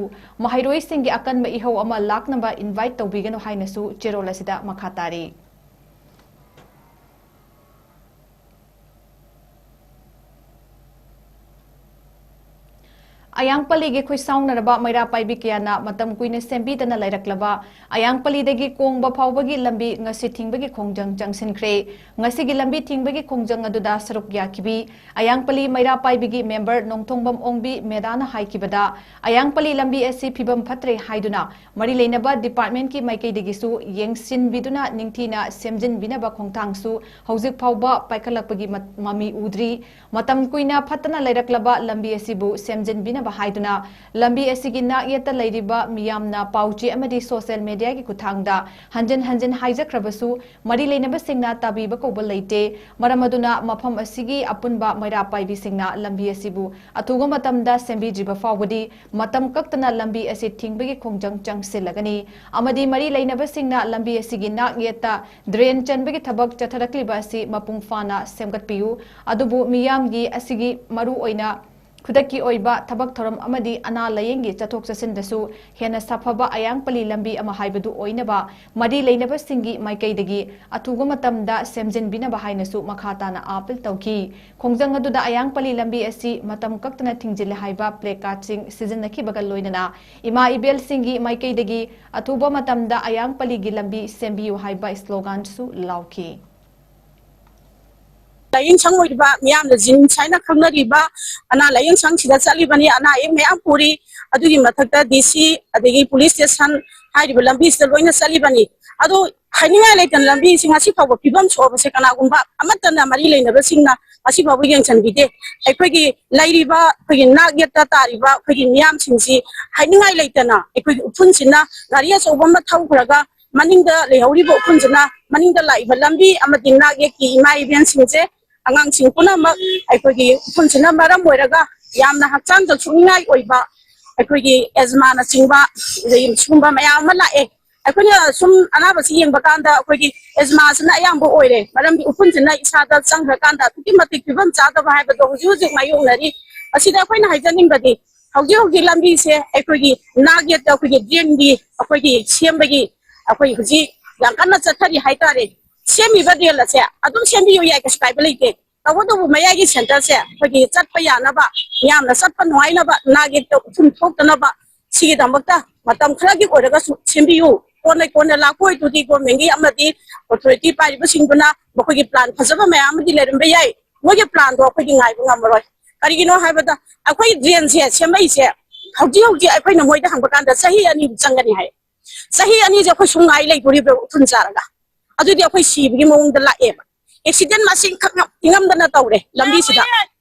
ꯃꯍꯩꯔꯣꯏꯁꯤꯡꯒꯤ ꯑꯀꯟꯕ ꯏꯍꯧ ꯑꯃ ꯂꯥꯛꯅꯕ invite ꯇꯧꯕꯤꯒꯅꯨ ꯍꯥꯏꯅꯁꯨ ꯆꯦꯔꯣꯜ ꯑꯁꯤꯗ ꯃꯈꯥ ꯇꯥꯔꯤ꯫ ꯑꯌꯥꯡꯄꯜꯂꯤꯒꯤ ꯈꯨꯠꯁꯥꯎꯅꯔꯕ ꯃꯩꯔꯥ ꯄꯥꯏꯕꯤ ꯀꯌꯥꯅ ꯃꯇꯝ ꯀꯨꯏꯅ ꯁꯦꯝꯕꯤꯗꯅ ꯂꯩꯔꯛꯂꯕ ꯑꯌꯥꯡꯄꯜꯂꯤꯗꯒꯤ ꯀꯣꯡꯕ ꯐꯥꯎꯕꯒꯤ ꯂꯝꯕꯤ ꯉꯁꯤ ꯊꯤꯡꯕꯒꯤ ꯈꯣꯡꯖꯪ ꯆꯪꯁꯤꯟꯈ꯭ꯔꯦ꯫ ꯉꯁꯤꯒꯤ ꯂꯝꯕꯤ ꯊꯤꯡꯕꯒꯤ ꯈꯣꯡꯖꯪ ꯑꯗꯨꯗ ꯁꯔꯨꯛ ꯌꯥꯈꯤꯕꯤ ꯑꯌꯥꯡꯄꯜꯂꯤ ꯃꯩꯔꯥ ꯄꯥꯏꯕꯤꯒꯤ member ꯅꯣꯡꯊꯣꯡꯕꯝ ꯑꯣꯡꯕꯤ ꯃꯦꯗꯥꯅ ꯍꯥꯏꯈꯤꯕꯗ, ꯑꯌꯥꯡꯄꯜꯂꯤ ꯂꯝꯕꯤ ꯑꯁꯤ ꯐꯤꯕꯝ ꯐꯠꯇ꯭ꯔꯦ ꯍꯥꯏꯗꯨꯅ ꯃꯔꯤ ꯂꯩꯅꯕ department ꯀꯤ ꯃꯥꯏꯀꯩꯗꯒꯤꯁꯨ ꯌꯦꯡꯁꯤꯟꯕꯤꯗꯨꯅ ꯅꯤꯡꯊꯤꯅ ꯁꯦꯝꯖꯤꯟꯕꯤꯅꯕ ꯈꯣꯡꯊꯥꯡꯁꯨ ꯍꯧꯖꯤꯛ ꯐꯥꯎꯕ ꯄꯥꯏꯈꯠꯂꯛꯄꯒꯤ ꯃ-, ꯃꯃꯤ ꯎꯗ꯭ꯔꯤ꯫ ꯃꯇꯝ ꯀꯨꯏꯅ ꯐꯠꯇꯅ ꯂꯩꯔꯛꯂꯕ ꯂꯝꯕꯤ ꯑꯁꯤꯕꯨ ꯁꯦꯝꯖꯤꯟꯕꯤꯅꯕ ꯍꯥꯏꯗꯨꯅ ꯂꯝꯕꯤ ꯑꯁꯤꯒꯤ ꯅꯥꯛ ꯌꯦꯠꯇ ꯂꯩꯔꯤꯕ ꯃꯤꯌꯥꯝꯅ ꯄꯥꯎꯆꯦ ꯑꯃꯗꯤ social media ꯒꯤ ꯈꯨꯠꯊꯥꯡꯗ ꯍꯟꯖꯤꯟ ꯍꯟꯖꯤꯟ ꯍꯥꯏꯖꯈ꯭ꯔꯕꯁꯨ ꯃꯔꯤ ꯂꯩꯅꯕꯁꯤꯡꯅ ꯇꯥꯕꯤꯕ ꯀꯧꯕ ꯂꯩꯇꯦ꯫ ꯃꯔꯝ ꯑꯗꯨꯅ ꯃꯐꯝ ꯑꯁꯤꯒꯤ ꯑꯄꯨꯟꯕ ꯃꯩꯔꯥ ꯄꯥꯏꯕꯤꯁꯤꯡꯅ ꯂꯝꯕꯤ ꯑꯁꯤꯕꯨ ꯑꯊꯨꯕ ꯃꯇꯝꯗ ꯁꯦꯝꯕꯤꯗ꯭ꯔꯤꯕ ꯐꯥꯎꯕꯗꯤ ꯃꯇꯝ ꯀꯛꯇꯅ ꯂꯝꯕꯤ ꯑꯁꯤ ꯊꯤꯡꯕꯒꯤ ꯈꯣꯡꯖꯪ ꯆꯪꯁꯤꯜꯂꯒꯅꯤ ꯑꯃꯗꯤ ꯃꯔꯤ ꯂꯩꯅꯕꯁꯤꯡꯅ ꯂꯝꯕꯤ ꯑꯁꯤꯒꯤ ꯅꯥꯛ ꯌꯦꯠꯇ drain ꯆꯟꯕꯒꯤ ꯊꯕꯛ ꯆꯠꯊꯔꯛꯂꯤꯕ ꯑꯁꯤ ꯃꯄꯨꯡ ꯐꯥꯅ ꯁꯦꯝꯒꯠꯄꯤꯌꯨ꯫ ꯑꯗꯨꯕꯨ ꯃꯤꯌꯥꯝꯒꯤ ꯑꯁꯤꯒꯤ ꯃꯔꯨ ꯑꯣꯏꯅ ꯈꯨꯗꯛꯀꯤ ꯑꯣꯏꯕ ꯊꯕꯛ ꯊꯧꯔꯝ ꯑꯃꯗꯤ ꯑꯅꯥ ꯂꯥꯌꯦꯡꯒꯤ ꯆꯠꯊꯣꯛ ꯆꯠꯁꯤꯟꯗꯁꯨ ꯍꯦꯟꯅ ꯁꯥꯐꯕ ꯑꯌꯥꯡꯄꯜꯂꯤ ꯂꯝꯕꯤ ꯑꯃ ꯍꯥꯏꯕꯗꯨ ꯑꯣꯏꯅꯕ ꯃꯔꯤ ꯂꯩꯅꯕꯁꯤꯡꯒꯤ ꯃꯥꯏꯀꯩꯗꯒꯤ ꯑꯊꯨꯕ ꯃꯇꯝꯗ ꯁꯦꯝꯖꯤꯟꯕꯤꯅꯕ ꯍꯥꯏꯅꯁꯨ ꯃꯈꯥ ꯇꯥꯅ ꯑꯥꯄꯤꯜ ꯇꯧꯈꯤ꯫ ꯈꯣꯡꯖꯪ ꯑꯗꯨꯗ ꯑꯌꯥꯡꯄꯜꯂꯤ ꯂꯝꯕꯤ ꯑꯁꯤ ꯃꯇꯝ ꯀꯛꯇꯅ ꯊꯤꯡꯖꯤꯜꯂꯦ ꯍꯥꯏꯕ placardꯁꯤꯡ ꯁꯤꯖꯤꯟꯅꯈꯤꯕꯒ ꯂꯣꯏꯅꯅ ꯏꯃꯥ ꯏꯕꯦꯜꯁꯤꯡꯒꯤ ꯃꯥꯏꯀꯩꯗꯒꯤ ꯑꯊꯨꯕ ꯃꯇꯝꯗ ꯑꯌꯥꯡꯄꯜꯂꯤꯒꯤ ꯂꯝꯕꯤ ꯁꯦꯝꯕꯤꯌꯨ ꯍꯥꯏꯕ sloganꯁꯨ ꯂꯥꯎꯈꯤ꯫ ꯂꯥꯏꯌꯦꯡ ꯁꯪ ꯑꯣꯏꯔꯤꯕ ꯃꯤꯌꯥꯝꯅ ꯖꯤꯝꯁ ꯍꯥꯏꯅ ꯈꯪꯅꯔꯤꯕ ꯑꯅꯥ ꯂꯥꯏꯌꯦꯡ ꯁꯪꯁꯤꯗ ꯆꯠꯂꯤꯕꯅꯤ꯫ ꯑꯅꯥ ꯑꯌꯦꯛ ꯃꯌꯥꯝ ꯄꯨꯔꯤ꯫ ꯑꯗꯨꯒꯤ ꯃꯊꯛꯇ DC ꯑꯗꯒꯤ police station ꯍꯥꯏꯔꯤꯕ ꯂꯝꯕꯤꯁꯤꯗ ꯂꯣꯏꯅ ꯆꯠꯂꯤꯕꯅꯤ꯫ ꯑꯗꯨ ꯍꯥꯏꯅꯤꯡꯉꯥꯏ ꯂꯩꯇꯅ ꯂꯝꯕꯤꯁꯤ ꯉꯁꯤ ꯐꯥꯎꯕ ꯐꯤꯕꯝ ꯁꯣꯛꯑꯕꯁꯦ ꯀꯅꯥꯒꯨꯝꯕ ꯑꯃꯠꯇꯅ ꯃꯔꯤ ꯂꯩꯅꯕꯁꯤꯡꯅ ꯉꯁꯤ ꯐꯥꯎꯕ ꯌꯦꯡꯁꯤꯟꯕꯤꯗꯦ꯫ ꯑꯩꯈꯣꯏꯒꯤ ꯂꯩꯔꯤꯕ ꯑꯩꯈꯣꯏꯒꯤ ꯅꯥꯛ ꯌꯦꯠꯇ ꯇꯥꯔꯤꯕ ꯑꯩꯈꯣꯏꯒꯤ ꯃꯤꯌꯥꯝꯁꯤꯡꯁꯤ ꯍꯥꯏꯅꯤꯡꯉꯥꯏ ꯂꯩꯇꯅ ꯑꯩꯈꯣꯏꯒꯤ ꯎꯐꯨꯟꯁꯤꯅ ꯒꯥꯔꯤ ꯑꯆꯧꯕ ꯑꯃ ꯊꯧꯈ꯭ꯔꯒ ꯃꯅꯤꯡꯗ ꯂꯩꯍꯧꯔꯤꯕ ꯎꯐꯨꯟꯁꯤꯅ ꯃꯅꯤꯡꯗ ꯂꯥꯛꯏꯕ ꯂꯝꯕꯤ ꯑꯃꯗꯤ ꯅꯥꯛ ꯌꯦꯠꯀꯤ ꯏꯃꯥ ꯏꯕꯦꯟꯁꯤꯡꯁꯦ ꯑꯉꯥꯡꯁꯤꯡ ꯄꯨꯝꯅꯃꯛ ꯑꯩꯈꯣꯏꯒꯤ ꯎꯐꯨꯟꯁꯤꯅ ꯃꯔꯝ ꯑꯣꯏꯔꯒ ꯌꯥꯝꯅ ꯍꯛꯆꯥꯡꯗ ꯁꯣꯛꯅꯤꯡꯉꯥꯏ ꯑꯣꯏꯕ ꯑꯩꯈꯣꯏꯒꯤ ꯑꯦꯖꯃꯥꯅꯆꯤꯡꯕ ꯑꯗꯒꯤ ꯁꯤꯒꯨꯝꯕ ꯃꯌꯥꯝ ꯑꯃ ꯂꯥꯛꯑꯦ꯫ ꯑꯩꯈꯣꯏꯅ ꯁꯨꯝ ꯑꯅꯥꯕꯁꯤ ꯌꯦꯡꯕ ꯀꯥꯟꯗ ꯑꯩꯈꯣꯏꯒꯤ ꯑꯦꯖꯃꯥꯁꯤꯅ ꯑꯌꯥꯝꯕ ꯑꯣꯏꯔꯦ꯫ ꯃꯔꯝꯗꯤ ꯎꯐꯨꯟꯁꯤꯅ ꯏꯁꯥꯗ ꯆꯪꯈ꯭ꯔꯀꯥꯟꯗ ꯑꯗꯨꯛꯀꯤ ꯃꯇꯤꯛ ꯐꯤꯕꯝ ꯆꯥꯗꯕ ꯍꯥꯏꯕꯗꯣ ꯍꯧꯖꯤꯛ ꯍꯧꯖꯤꯛ ꯃꯥꯌꯣꯛꯅꯔꯤ꯫ ꯑꯁꯤꯗ ꯑꯩꯈꯣꯏꯅ ꯍꯥꯏꯖꯅꯤꯡꯕꯗꯤ ꯍꯧꯖꯤꯛ ꯍꯧꯖꯤꯛ ꯂꯝꯕꯤꯁꯦ ꯑꯩꯈꯣꯏꯒꯤ ꯅꯥꯛ ꯌꯦꯠꯇ ꯑꯩꯈꯣꯏꯒꯤ drainꯒꯤ ꯑꯩꯈꯣꯏꯒꯤ ꯁꯦꯝꯕꯒꯤ ꯑꯩꯈꯣꯏ ꯍꯧꯖꯤꯛ ꯌꯥꯝ ꯀꯟꯅ ꯆꯠꯊꯔꯤ ꯍꯥꯏꯇꯥꯔꯦ꯫ ꯁꯦꯝꯃꯤꯕ drain ꯑꯁꯦ ꯑꯗꯨꯝ ꯁꯦꯝꯕꯤꯌꯨ ꯌꯥꯏ, ꯀꯩꯁꯨ ꯀꯥꯏꯕ ꯂꯩꯇꯦ꯫ ꯇꯧꯕꯇꯕꯨ ꯃꯌꯥꯏꯒꯤ centreꯁꯦ ꯑꯩꯈꯣꯏꯒꯤ ꯆꯠꯄ ꯌꯥꯅꯕ, ꯃꯤꯌꯥꯝꯅ ꯆꯠꯄ ꯅꯨꯡꯉꯥꯏꯅꯕ, ꯅꯥꯛ ꯌꯦꯠꯇ ꯎꯐꯨꯟ ꯊꯣꯛꯇꯅꯕ ꯁꯤꯒꯤꯗꯃꯛꯇ ꯃꯇꯝ ꯈꯔꯒꯤ ꯑꯣꯏꯔꯒꯁꯨ ꯁꯦꯝꯕꯤꯌꯨ꯫ ꯀꯣꯟꯅ ꯀꯣꯟꯅ ꯂꯥꯛꯄ ꯑꯣꯏꯗꯨꯗꯤ governmentꯒꯤ ꯑꯃꯗꯤ authority ꯄꯥꯏꯔꯤꯕꯁꯤꯡꯗꯨꯅ ꯃꯈꯣꯏꯒꯤ plan ꯐꯖꯕ ꯃꯌꯥꯝ ꯑꯃꯗꯤ ꯂꯩꯔꯝꯕ ꯌꯥꯏ꯫ ꯃꯣꯏꯒꯤ planꯗꯣ ꯑꯩꯈꯣꯏꯗꯤ ꯉꯥꯏꯕ ꯉꯝꯃꯔꯣꯏ꯫ ꯀꯔꯤꯒꯤꯅꯣ ꯍꯥꯏꯕꯗ ꯑꯩꯈꯣꯏ drainꯁꯦ ꯁꯦꯝꯃꯛꯏꯁꯦ ꯍꯧꯖꯤꯛ ꯍꯧꯖꯤꯛ ꯑꯩꯈꯣꯏꯅ ꯃꯣꯏꯗ ꯍꯪꯕ ꯀꯥꯟꯗ ꯆꯍꯤ ꯑꯅꯤꯃꯨꯛ ꯆꯪꯒꯅꯤ ꯍꯥꯏ꯫ ꯆꯍꯤ ꯑꯅꯤꯁꯦ ꯑꯩꯈꯣꯏ ꯁꯨꯝ ꯉꯥꯏ ꯂꯩꯗꯣꯔꯤꯕ꯭ꯔꯥ ꯎꯐꯨꯟ ꯆꯥꯔꯒ? ꯑꯗꯨꯗꯤ ꯑꯩꯈꯣꯏ ꯁꯤꯕꯒꯤ ꯃꯑꯣꯡꯗ ꯂꯥꯛꯑꯦꯕ꯫ Accident ꯃꯁꯤꯡ ꯈꯛ ꯊꯤꯉꯝꯗꯅ ꯇꯧꯔꯦ ꯂꯝꯕꯤꯁꯤꯗ꯫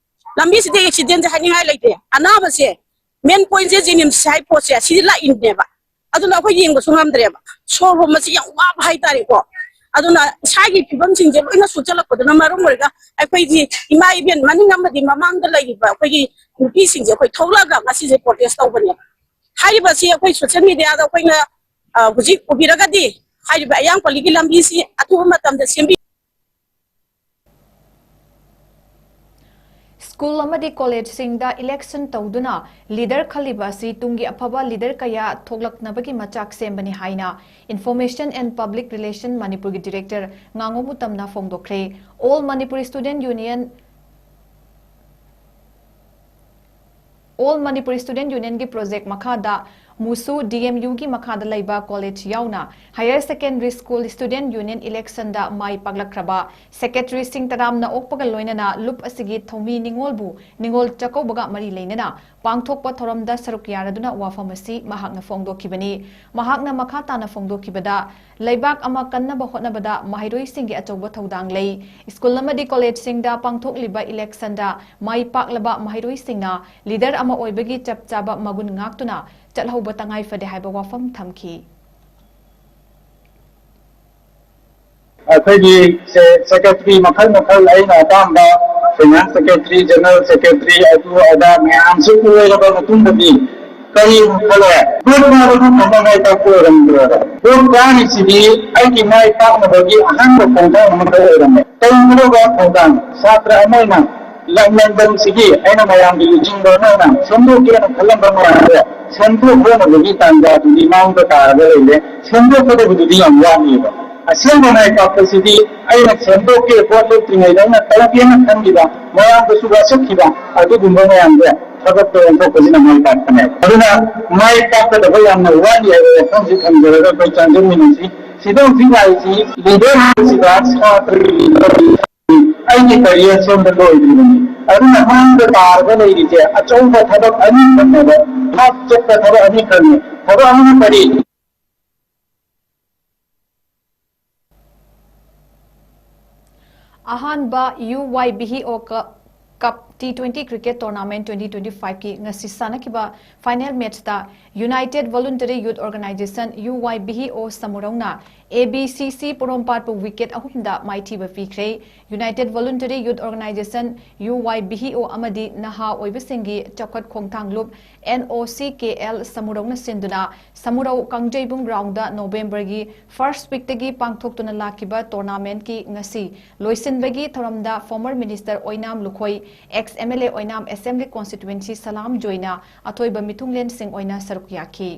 ꯂꯝꯕꯤꯁꯤꯗ accidentꯁꯦ ꯍꯥꯏꯅꯤꯡꯉꯥꯏ ꯂꯩꯇꯦ꯫ ꯑꯅꯥꯕꯁꯦ main pointꯁꯦ JNIMS ꯍꯥꯏ ꯄꯣꯠꯁꯦ ꯁꯤꯗꯤ ꯂꯥꯛꯏꯅꯦꯕ꯫ ꯑꯗꯨꯅ ꯑꯩꯈꯣꯏ ꯌꯦꯡꯕꯁꯨ ꯉꯝꯗ꯭ꯔꯦꯕ꯫ ꯁꯣꯔ ꯍꯣꯟꯕꯁꯤ ꯌꯥꯝ ꯋꯥꯕ ꯍꯥꯏꯇꯥꯔꯦꯀꯣ꯫ ꯑꯗꯨꯅ ꯏꯁꯥꯒꯤ ꯐꯤꯕꯝꯁꯤꯡꯁꯦ ꯂꯣꯏꯅ ꯁꯣꯛꯆꯜꯂꯛꯄꯗꯨꯅ ꯃꯔꯝ ꯑꯣꯏꯔꯒ ꯑꯩꯈꯣꯏꯒꯤ ꯏꯃꯥ ꯏꯕꯦꯟ ꯃꯅꯤꯡ ꯑꯃꯗꯤ ꯃꯃꯥꯡꯗ ꯂꯩꯔꯤꯕ ꯑꯩꯈꯣꯏꯒꯤ ꯅꯨꯄꯤꯁꯤꯡꯁꯦ ꯑꯩꯈꯣꯏ ꯊꯣꯛꯂꯛꯑꯒ ꯉꯁꯤꯁꯦ protest ꯇꯧꯕꯅꯦꯕ꯫ ꯍꯥꯏꯔꯤꯕꯁꯤ ꯑꯩꯈꯣꯏ social mediaꯗ ꯑꯩꯈꯣꯏꯅ, ꯑ, ꯍꯧꯖꯤꯛ ꯎꯕꯤꯔꯒꯗꯤ ꯍꯥꯏꯔꯤꯕ ꯑꯌꯥꯡꯄꯜꯂꯤꯒꯤ ꯂꯝꯕꯤꯁꯤ ꯑꯊꯨꯕ ꯃꯇꯝꯗ ꯁꯦꯝꯕꯤ ꯁ꯭ꯀꯨꯜ ꯑꯃꯗꯤ ꯀꯣꯂꯦꯖꯁꯤꯡꯗ ꯏꯂꯦꯛꯁꯟ ꯇꯧꯗꯨꯅ ꯂꯤꯗꯔ ꯈꯜꯂꯤꯕ ꯑꯁꯤ ꯇꯨꯡꯒꯤ ꯑꯐꯕ ꯂꯤꯗꯔ ꯀꯌꯥ ꯊꯣꯛꯂꯛꯅꯕꯒꯤ ꯃꯆꯥꯛ ꯁꯦꯝꯕꯅꯤ ꯍꯥꯏꯅ Information and Public Relation ꯃꯅꯤꯄꯨꯔꯒꯤ ꯗꯤꯔꯦꯛꯇꯔ ꯉꯥꯉꯣꯝ ꯎꯇꯝꯅ ꯐꯣꯡꯗꯣꯛꯈ꯭ꯔꯦ꯫ All Manipur Student Union All Manipur Student Unionꯒꯤ ꯄ꯭ꯔꯣꯖꯦꯛ ꯃꯈꯥꯗ ꯃꯨꯁꯨ DMUꯒꯤ ꯃꯈꯥꯗ ꯂꯩꯕ ꯀꯣꯂꯦꯖ ꯌꯥꯎꯅ Higher Secondary School Student Union Electionꯗ ꯃꯥꯏ ꯄꯥꯛꯂꯛꯈ꯭ꯔꯕ ꯁꯦꯀ꯭ꯔꯦꯇꯔꯤ ꯁꯤꯡ ꯇꯔꯥꯝꯅ ꯑꯣꯛꯄꯒ ꯂꯣꯏꯅꯅ ꯂꯨꯞ ꯑꯁꯤꯒꯤ ꯊꯧꯃꯤ ꯅꯤꯉꯣꯜꯕꯨ ꯅꯤꯉꯣꯜ ꯆꯥꯛꯀꯧꯕꯒ ꯃꯔꯤ ꯂꯩꯅꯅ ꯄꯥꯡꯊꯣꯛꯄ ꯊꯧꯔꯝꯗ ꯁꯔꯨꯛ ꯌꯥꯔꯗꯨꯅ ꯋꯥꯐꯝ ꯑꯁꯤ ꯃꯍꯥꯛꯅ ꯐꯣꯡꯗꯣꯛꯈꯤꯕꯅꯤ꯫ ꯃꯍꯥꯛꯅ ꯃꯈꯥ ꯇꯥꯅ ꯐꯣꯡꯗꯣꯛꯈꯤꯕꯗ, ꯂꯩꯕꯥꯛ ꯑꯃ ꯀꯟꯅꯕ ꯍꯣꯠꯅꯕꯗ ꯃꯍꯩꯔꯣꯏꯁꯤꯡꯒꯤ ꯑꯆꯧꯕ ꯊꯧꯗꯥꯡ ꯂꯩ꯫ ꯁ꯭ꯀꯨꯜ ꯑꯃꯗꯤ ꯀꯣꯂꯦꯖꯁꯤꯡꯗ ꯄꯥꯡꯊꯣꯛꯂꯤꯕ ꯏꯂꯦꯛꯁꯟꯗ ꯃꯥꯏ ꯄꯥꯛꯂꯕ ꯃꯍꯩꯔꯣꯏꯁꯤꯡꯅ ꯂꯤꯗꯔ ꯑꯃ ꯑꯣꯏꯕꯒꯤ ꯆꯞ ꯆꯥꯕ ꯃꯒꯨꯟ ꯉꯥꯛꯇꯨꯅ ꯆꯠꯍꯧꯕ ꯇꯉꯥꯏ ꯐꯗꯦ ꯍꯥꯏꯕ ꯋꯥꯐꯝ ꯊꯝꯈꯤ꯫ ꯑꯩꯈꯣꯏꯒꯤ ꯁꯦ-, ꯁꯦꯀ꯭ꯔꯦꯇꯔꯤ ꯃꯈꯜ ꯃꯈꯜ, ꯑꯩꯅ ꯑꯄꯥꯝꯕ ꯐꯥꯏꯅꯥꯟꯁ ꯁꯦꯀ꯭ꯔꯦꯇꯔꯤ, ꯖꯦꯅꯔꯦꯜ ꯁꯦꯀ꯭ꯔꯦꯇꯔꯤ, ꯑꯗꯨ ꯑꯗꯥ ꯃꯌꯥꯝꯁꯦ ꯑꯣꯏꯔꯕ ꯃꯇꯨꯡꯗꯗꯤ ꯀꯔꯤ ꯈꯜꯂꯦ? ꯚꯣꯠ ꯀꯥꯕꯗꯨ ꯊꯝꯕ ꯃꯥꯏ ꯄꯥꯛꯄ ꯑꯣꯏꯔꯝꯗ꯭ꯔꯦꯕ꯫ ꯚꯣꯠ ꯀꯥꯔꯤꯁꯤꯗꯤ ꯑꯩꯒꯤ ꯃꯥꯏ ꯄꯥꯛꯅꯕꯒꯤ ꯑꯍꯥꯟꯕ ꯈꯣꯡꯊꯥꯡ ꯑꯃꯈꯛ ꯑꯣꯏꯔꯝꯃꯦ꯫ ꯀꯔꯤꯒꯨꯝꯂꯕ ꯈꯣꯡꯊꯥꯡ? ꯁꯥꯇ꯭ꯔ ꯑꯃ ꯑꯣꯏꯅ ꯂꯝꯗꯝꯁꯤꯒꯤ ꯑꯩꯅ ꯃꯌꯥꯝꯒꯤ ꯂꯨꯆꯤꯡꯕ ꯑꯃ ꯑꯣꯏꯅ ꯁꯦꯝꯗꯣꯛꯀꯦꯅ ꯈꯜꯂꯝꯕ ꯃꯌꯥꯝꯗꯣ ꯁꯦꯝꯗꯣꯛꯅꯕꯒꯤ ꯇꯥꯟꯖꯥꯗꯨꯗꯤ ꯃꯥꯡꯗ ꯇꯥꯔꯒ ꯂꯩꯔꯦ꯫ ꯁꯦꯝꯗꯣꯛꯀꯗꯕꯗꯨꯗꯤ ꯌꯥꯝ ꯋꯥꯠꯂꯤꯕ꯫ ꯑꯁꯦꯡꯕ ꯃꯥꯏ ꯄꯥꯛꯄꯁꯤꯗꯤ ꯑꯩꯅ ꯁꯦꯝꯗꯣꯛꯀꯦ, ꯚꯣꯠ ꯂꯦꯞꯇ꯭ꯔꯤꯉꯩꯗ ꯑꯩꯅ ꯇꯧꯒꯦꯅ ꯈꯟꯈꯤꯕ, ꯃꯌꯥꯝꯗꯁꯨ ꯋꯥꯁꯛꯈꯤꯕ ꯑꯗꯨꯒꯨꯝꯕ ꯃꯌꯥꯝꯁꯦ ꯊꯕꯛꯇ ꯑꯣꯟꯊꯣꯛꯄꯁꯤꯅ ꯃꯥꯏ ꯄꯥꯛꯄꯅꯦ꯫ ꯑꯗꯨꯅ ꯃꯥꯏ ꯄꯥꯛꯀꯗꯕ ꯌꯥꯝꯅ ꯋꯥꯠꯂꯤ ꯍꯥꯏꯕ ꯋꯥꯐꯝꯁꯤ ꯊꯝꯖꯔꯒ ꯑꯩꯈꯣꯏ ꯆꯥꯟꯖꯃꯤꯟꯅꯁꯤ꯫ ꯁꯤꯗ ꯍꯧꯖꯤꯛ ꯂꯥꯛꯏꯁꯤ ꯂꯤꯗꯔꯁꯤꯗ ꯁꯥꯇ꯭ꯔꯒꯤ ꯑꯩꯒꯤ ꯀꯔꯤꯌꯔ ꯁꯣꯝꯗ ꯂꯣꯏꯗ꯭ꯔꯤꯕꯅꯤ꯫ ꯑꯗꯨꯅ ꯃꯥꯡꯗ ꯇꯥꯔꯒ ꯂꯩꯔꯤꯁꯦ ꯑꯆꯧꯕ ꯊꯕꯛ ꯑꯅꯤꯈꯛꯅꯦꯕ, ꯍꯥꯞ ꯆꯠꯄ ꯊꯕꯛ ꯑꯅꯤꯈꯛꯅꯦ꯫ ꯊꯕꯛ ꯑꯃꯅ ꯀꯔꯤ? ꯑꯍꯥꯟꯕ UYBHEO ꯀ-, ꯀꯞ T twenty cricket tournament twenty twenty-five ꯀꯤ ꯉꯁꯤ ꯁꯥꯟꯅꯈꯤꯕ final match ꯇ United Voluntary Youth Organization, UYBHEO, ꯁꯃꯨꯔꯧꯅ ABCC ꯄꯣꯔꯣꯝꯄꯥꯠꯄꯨ wicket ꯑꯍꯨꯝꯗ ꯃꯥꯏꯊꯤꯕ ꯄꯤꯈ꯭ꯔꯦ꯫ United Voluntary Youth Organization, UYBHEO, ꯑꯃꯗꯤ ꯅꯍꯥ ꯑꯣꯏꯕꯁꯤꯡꯒꯤ ꯆꯥꯎꯈꯠ ꯈꯣꯡꯊꯥꯡ ꯂꯨꯞ, NOCKL, ꯁꯃꯨꯔꯧꯅ ꯁꯤꯟꯗꯨꯅ ꯁꯃꯨꯔꯧ ꯀꯥꯡꯖꯩꯕꯨꯡ ground ꯗ November ꯒꯤ first week ꯇꯒꯤ ꯄꯥꯡꯊꯣꯛꯇꯨꯅ ꯂꯥꯛꯈꯤꯕ tournament ꯀꯤ ꯉꯁꯤ ꯂꯣꯏꯁꯤꯟꯕꯒꯤ ꯊꯧꯔꯝꯗ former minister ꯑꯣꯏꯅꯥꯝ ꯂꯨꯈꯣꯏ, ex ꯑꯦꯝ ꯑꯦꯜ ꯑꯦ ꯑꯣꯏꯅꯥꯝ ꯑꯦꯁꯦꯝꯕ꯭ꯂꯤ ꯀꯣꯟꯁꯇꯤꯇ꯭ꯋꯦꯟꯁꯤ ꯁꯂꯥꯝ ꯖꯣꯏꯅ ꯑꯊꯣꯏꯕ ꯃꯤꯊꯨꯡꯂꯦꯟꯁꯤꯡ ꯑꯣꯏꯅ ꯁꯔꯨꯛ ꯌꯥꯈꯤ꯫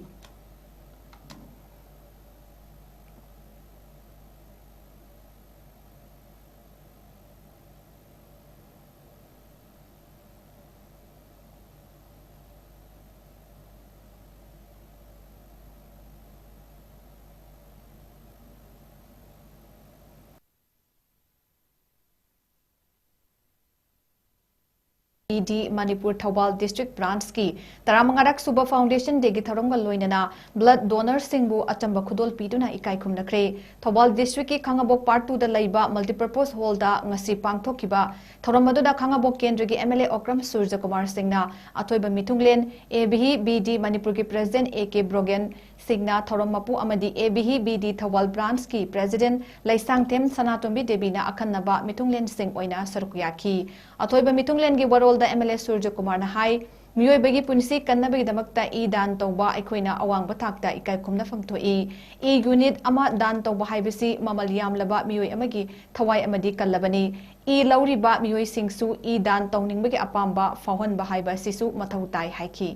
B D Manipur Thoubal district ꯕ꯭ꯔꯥꯟꯁꯀꯤ ꯇꯔꯥꯃꯉꯥꯔꯛ ꯁꯨꯕ ꯐꯥꯎꯟꯗꯦꯁꯟ ꯗꯦꯒꯤ ꯊꯧꯔꯝꯒ ꯂꯣꯏꯅꯅ ꯕ꯭ꯂꯗ ꯗꯣꯅꯔꯁꯤꯡꯕꯨ ꯑꯆꯝꯕ ꯈꯨꯗꯣꯜ ꯄꯤꯗꯨꯅ ꯏꯀꯥꯏ ꯈꯨꯝꯅꯈ꯭ꯔꯦ꯫ ꯊꯧꯕꯥꯜ ꯗꯤꯁꯇ꯭ꯔꯤꯛꯀꯤ ꯈꯥꯉꯕꯣꯛ ꯄꯥꯔꯠ ꯇꯨꯗ ꯂꯩꯕ ꯃꯜꯇꯤꯄꯔꯄꯣꯁ ꯍꯣꯜꯗ ꯉꯁꯤ ꯄꯥꯡꯊꯣꯛꯈꯤꯕ ꯊꯧꯔꯝ ꯑꯗꯨꯗ ꯈꯥꯉꯕꯣꯛ ꯀꯦꯟꯗ꯭ꯔꯒꯤ ꯑꯦꯝ ꯑꯦꯜ ꯑꯦ ꯑꯣꯀ꯭ꯔꯝ ꯁꯨꯔꯖꯀꯨꯃꯥꯔ ꯁꯤꯡꯅ ꯑꯊꯣꯏꯕ ꯃꯤꯊꯨꯡꯂꯦꯟ, ꯑꯦ ꯚꯤ ꯕꯤ ꯗꯤ ꯃꯅꯤꯄꯨꯔꯒꯤ ꯄ꯭ꯔꯦꯁꯤꯗꯦꯟꯠ ꯑꯦ ꯀꯦ ꯕ꯭ꯔꯣꯒꯦꯟ ꯁꯤꯡꯅ ꯊꯧꯔꯝ ꯃꯄꯨ ꯑꯃꯗꯤ A V B D Thoubal ꯕ꯭ꯔꯥꯟꯁꯀꯤ ꯄ꯭ꯔꯦꯁꯤꯗꯦꯟꯠ ꯂꯩꯁꯥꯡꯊꯦꯝ ꯁꯅꯥꯇꯣꯝꯕꯤ ꯗꯦꯕꯤꯅ ꯑꯈꯟꯅꯕ ꯃꯤꯊꯨꯡꯂꯦꯟꯁꯤꯡ ꯑꯣꯏꯅ ꯁꯔꯨꯛ ꯌꯥꯈꯤ꯫ ꯑꯊꯣꯏꯕ ꯃꯤꯊꯨꯡꯂꯦꯟꯒꯤ ꯋꯥꯔꯣꯜꯗ ꯑꯦꯝ ꯑꯦꯜ ꯑꯦ ꯁꯨꯔꯖꯀꯨꯃꯥꯔꯅ ꯍꯥꯏ, ꯃꯤꯑꯣꯏꯕꯒꯤ ꯄꯨꯟꯁꯤ ꯀꯟꯅꯕꯒꯤꯗꯃꯛꯇ ꯏ ꯗꯥꯟ ꯇꯧꯕ ꯑꯩꯈꯣꯏꯅ ꯑꯋꯥꯡꯕ ꯊꯥꯛꯇ ꯏꯀꯥꯏ ꯈꯨꯝꯅꯐꯝ ꯊꯣꯛꯏ꯫ ꯏ ꯌꯨꯅꯤꯠ ꯑꯃ ꯗꯥꯟ ꯇꯧꯕ ꯍꯥꯏꯕꯁꯤ ꯃꯃꯜ ꯌꯥꯝꯂꯕ ꯃꯤꯑꯣꯏ ꯑꯃꯒꯤ ꯊꯋꯥꯏ ꯑꯃꯗꯤ ꯀꯜꯂꯕꯅꯤ꯫ ꯏ ꯂꯧꯔꯤꯕ ꯃꯤꯑꯣꯏꯁꯤꯡꯁꯨ ꯏ ꯗꯥꯟ ꯇꯧꯅꯤꯡꯕꯒꯤ ꯑꯄꯥꯝꯕ ꯐꯥꯎꯍꯟꯕ ꯍꯥꯏꯕ ꯑꯁꯤꯁꯨ ꯃꯊꯧ ꯇꯥꯏ ꯍꯥꯏꯈꯤ꯫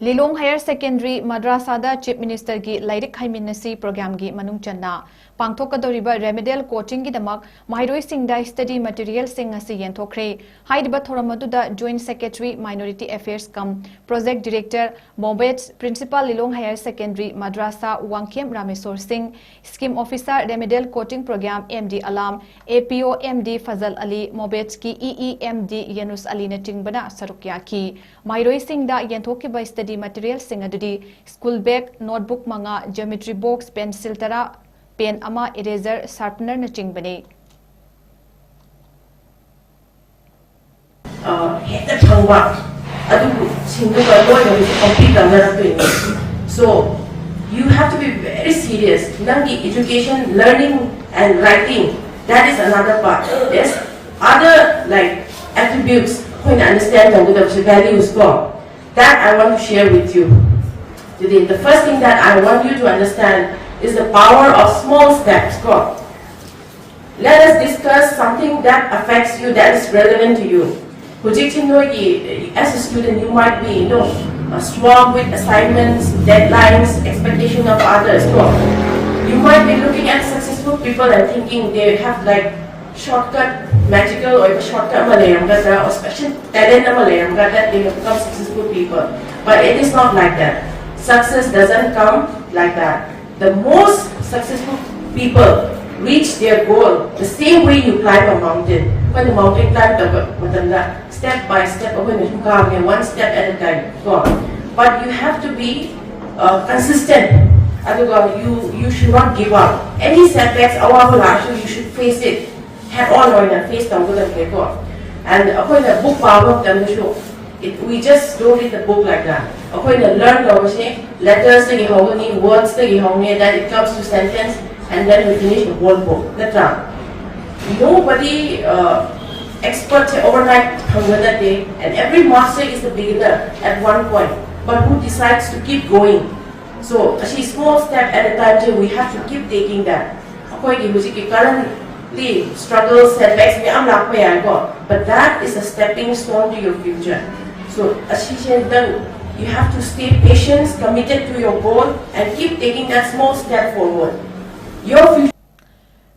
ꯂꯤꯂꯣꯡ ꯍꯥꯌꯔ ꯁꯦꯀꯦꯟꯗꯔꯤ ꯃꯗ꯭ꯔꯥꯁꯥꯗ ꯆꯤꯐ ꯃꯤꯅꯤꯁꯇꯔꯒꯤ ꯂꯥꯏꯔꯤꯛ ꯍꯩꯃꯤꯟꯅꯁꯤ ꯄ꯭ꯔꯣꯒ꯭ꯔꯥꯝꯒꯤ ꯃꯅꯨꯡ ꯆꯟꯅ ꯄꯥꯡꯊꯣꯛꯀꯗꯧꯔꯤꯕ ꯔꯦꯃꯤꯗꯤꯌꯦꯜ ꯀꯣꯆꯤꯡꯒꯤꯗꯃꯛ ꯃꯍꯩꯔꯣꯏꯁꯤꯡꯗ ꯁ꯭ꯇꯗꯤ ꯃꯦꯇꯤꯔꯤꯌꯦꯜꯁꯤꯡ ꯑꯁꯤ ꯌꯦꯟꯊꯣꯛꯈ꯭ꯔꯦ꯫ ꯍꯥꯏꯔꯤꯕ ꯊꯧꯔꯝ ꯑꯗꯨꯗ joint secretary minority affairs cum project director ꯃꯣꯕꯦꯠꯁ, ꯄ꯭ꯔꯤꯟꯁꯤꯄꯥꯜ ꯂꯤꯂꯣꯡ ꯍꯥꯌꯔ ꯁꯦꯀꯦꯟꯗꯔꯤ ꯃꯗ꯭ꯔꯥꯁꯥ Wangkhem Rameshor Singh, scheme officer remedial coaching programme M D Alam, A P O M D Fazal Ali, ꯃꯣꯕꯦꯠꯁꯀꯤ E E M D Yunus ꯑꯂꯤꯅꯆꯤꯡꯕꯅ ꯁꯔꯨꯛ ꯌꯥꯈꯤ꯫ ꯃꯍꯩꯔꯣꯏꯁꯤꯡꯗ ꯌꯦꯟꯊꯣꯛꯈꯤꯕ ꯁ꯭ꯇꯗꯤ ꯃꯦꯇꯤꯔꯤꯌꯦꯜꯁꯤꯡ ꯑꯗꯨꯗꯤ ꯁ꯭ꯀꯨꯜ ꯕꯦꯒ, ꯅꯣꯠꯕꯨꯛ ꯃꯉꯥ, ꯖꯤꯑꯣꯃꯦꯇ꯭ꯔꯤ ꯕꯣꯛꯁ, ꯄꯦꯟꯁꯤꯜ ꯇꯔꯥ, ꯄꯦꯟ ꯑꯃ, ꯏꯔꯦꯖꯔ, ꯁꯥꯔꯄꯅꯔꯅꯆꯤꯡꯕꯅꯤ꯫ ꯑ, ꯍꯦꯟꯅ ꯐꯪꯕ ꯑꯗꯨꯕꯨ ꯁꯤꯡꯗꯨꯒ ꯂꯣꯏꯅ ꯍꯧꯖꯤꯛ compete ꯇꯧꯅꯔꯛꯇꯣꯏꯅꯤ꯫ So, you have to be very serious. ꯅꯪꯒꯤ education, learning and writing That is another part. There's other, like, attributes ꯑꯩꯈꯣꯏꯅ understand ꯇꯧꯒꯗꯕꯁꯦ, values ꯀꯣ, that I want to share with you today. The first thing that I want you to understand is the power of small steps ꯀꯣ. Let us discuss something that affects you, that is relevant to you. ꯍꯧꯖꯤꯛꯁꯤ ꯅꯣꯏꯒꯤ, as a student, you might be, you know, uh, swamped with assignments, deadlines, expectation of others. ꯀꯣ, you might be looking at successful people and thinking they have, like, shortcut, magical ꯑꯣꯏꯕ shortcut ꯑꯃ ꯂꯩꯔꯝꯒꯗ꯭ꯔꯥ, or special talent ꯑꯃ ꯂꯩꯔꯝꯒꯗ꯭ꯔꯥ, that they have become successful people. But it is not like that. Success doesn't come like that. The most successful people reach their goal the same way you climb a mountain. ꯑꯩꯈꯣꯏꯅ mountain climb ꯇꯧꯕ ꯃꯇꯝꯗ step by step ꯑꯩꯈꯣꯏꯅ ꯁꯨꯝ ꯀꯥꯕꯅꯦ, one step at a time ꯀꯣ. But you have to be uh, consistent. ꯑꯗꯨꯒ you, you should not give up. Any setbacks, ꯑꯋꯥꯕ ꯂꯥꯛꯑꯁꯨ, you should face it head on ꯑꯣꯏꯅ face ꯇꯧꯒꯗꯕꯅꯦꯀꯣ. And ꯑꯩꯈꯣꯏꯅ book ꯄꯥꯕ ꯃꯇꯝꯗꯁꯨ, it, we just don't read the book like that. ꯑꯩꯈꯣꯏꯅ learn ꯇꯧꯕꯁꯦ lettersꯇꯒꯤ ꯍꯧꯒꯅꯤ, wordsꯇꯒꯤ ꯍꯧꯅꯤ, then it comes to sentence, and then we finish the whole book. ꯅꯠꯇ꯭ꯔꯥ? Nobody uh, expertꯁꯦ overnight ꯐꯪꯕ ꯅꯠꯇꯦ, and every master is a beginner at one point, but who decides to keep going? So ꯑꯁꯤ small step at a time say, we have to keep taking that. ꯑꯩꯈꯣꯏꯒꯤ ꯍꯧꯖꯤꯛꯀꯤ currently struggles, setbacks ꯃꯌꯥꯝ ꯂꯥꯛꯄ ꯌꯥꯏꯀꯣ, but that is a stepping stone to your future. So ꯑꯁꯤꯁꯦ ꯅꯪ, you have to stay patient, committed to your goal, and keep taking that small step forward. Your future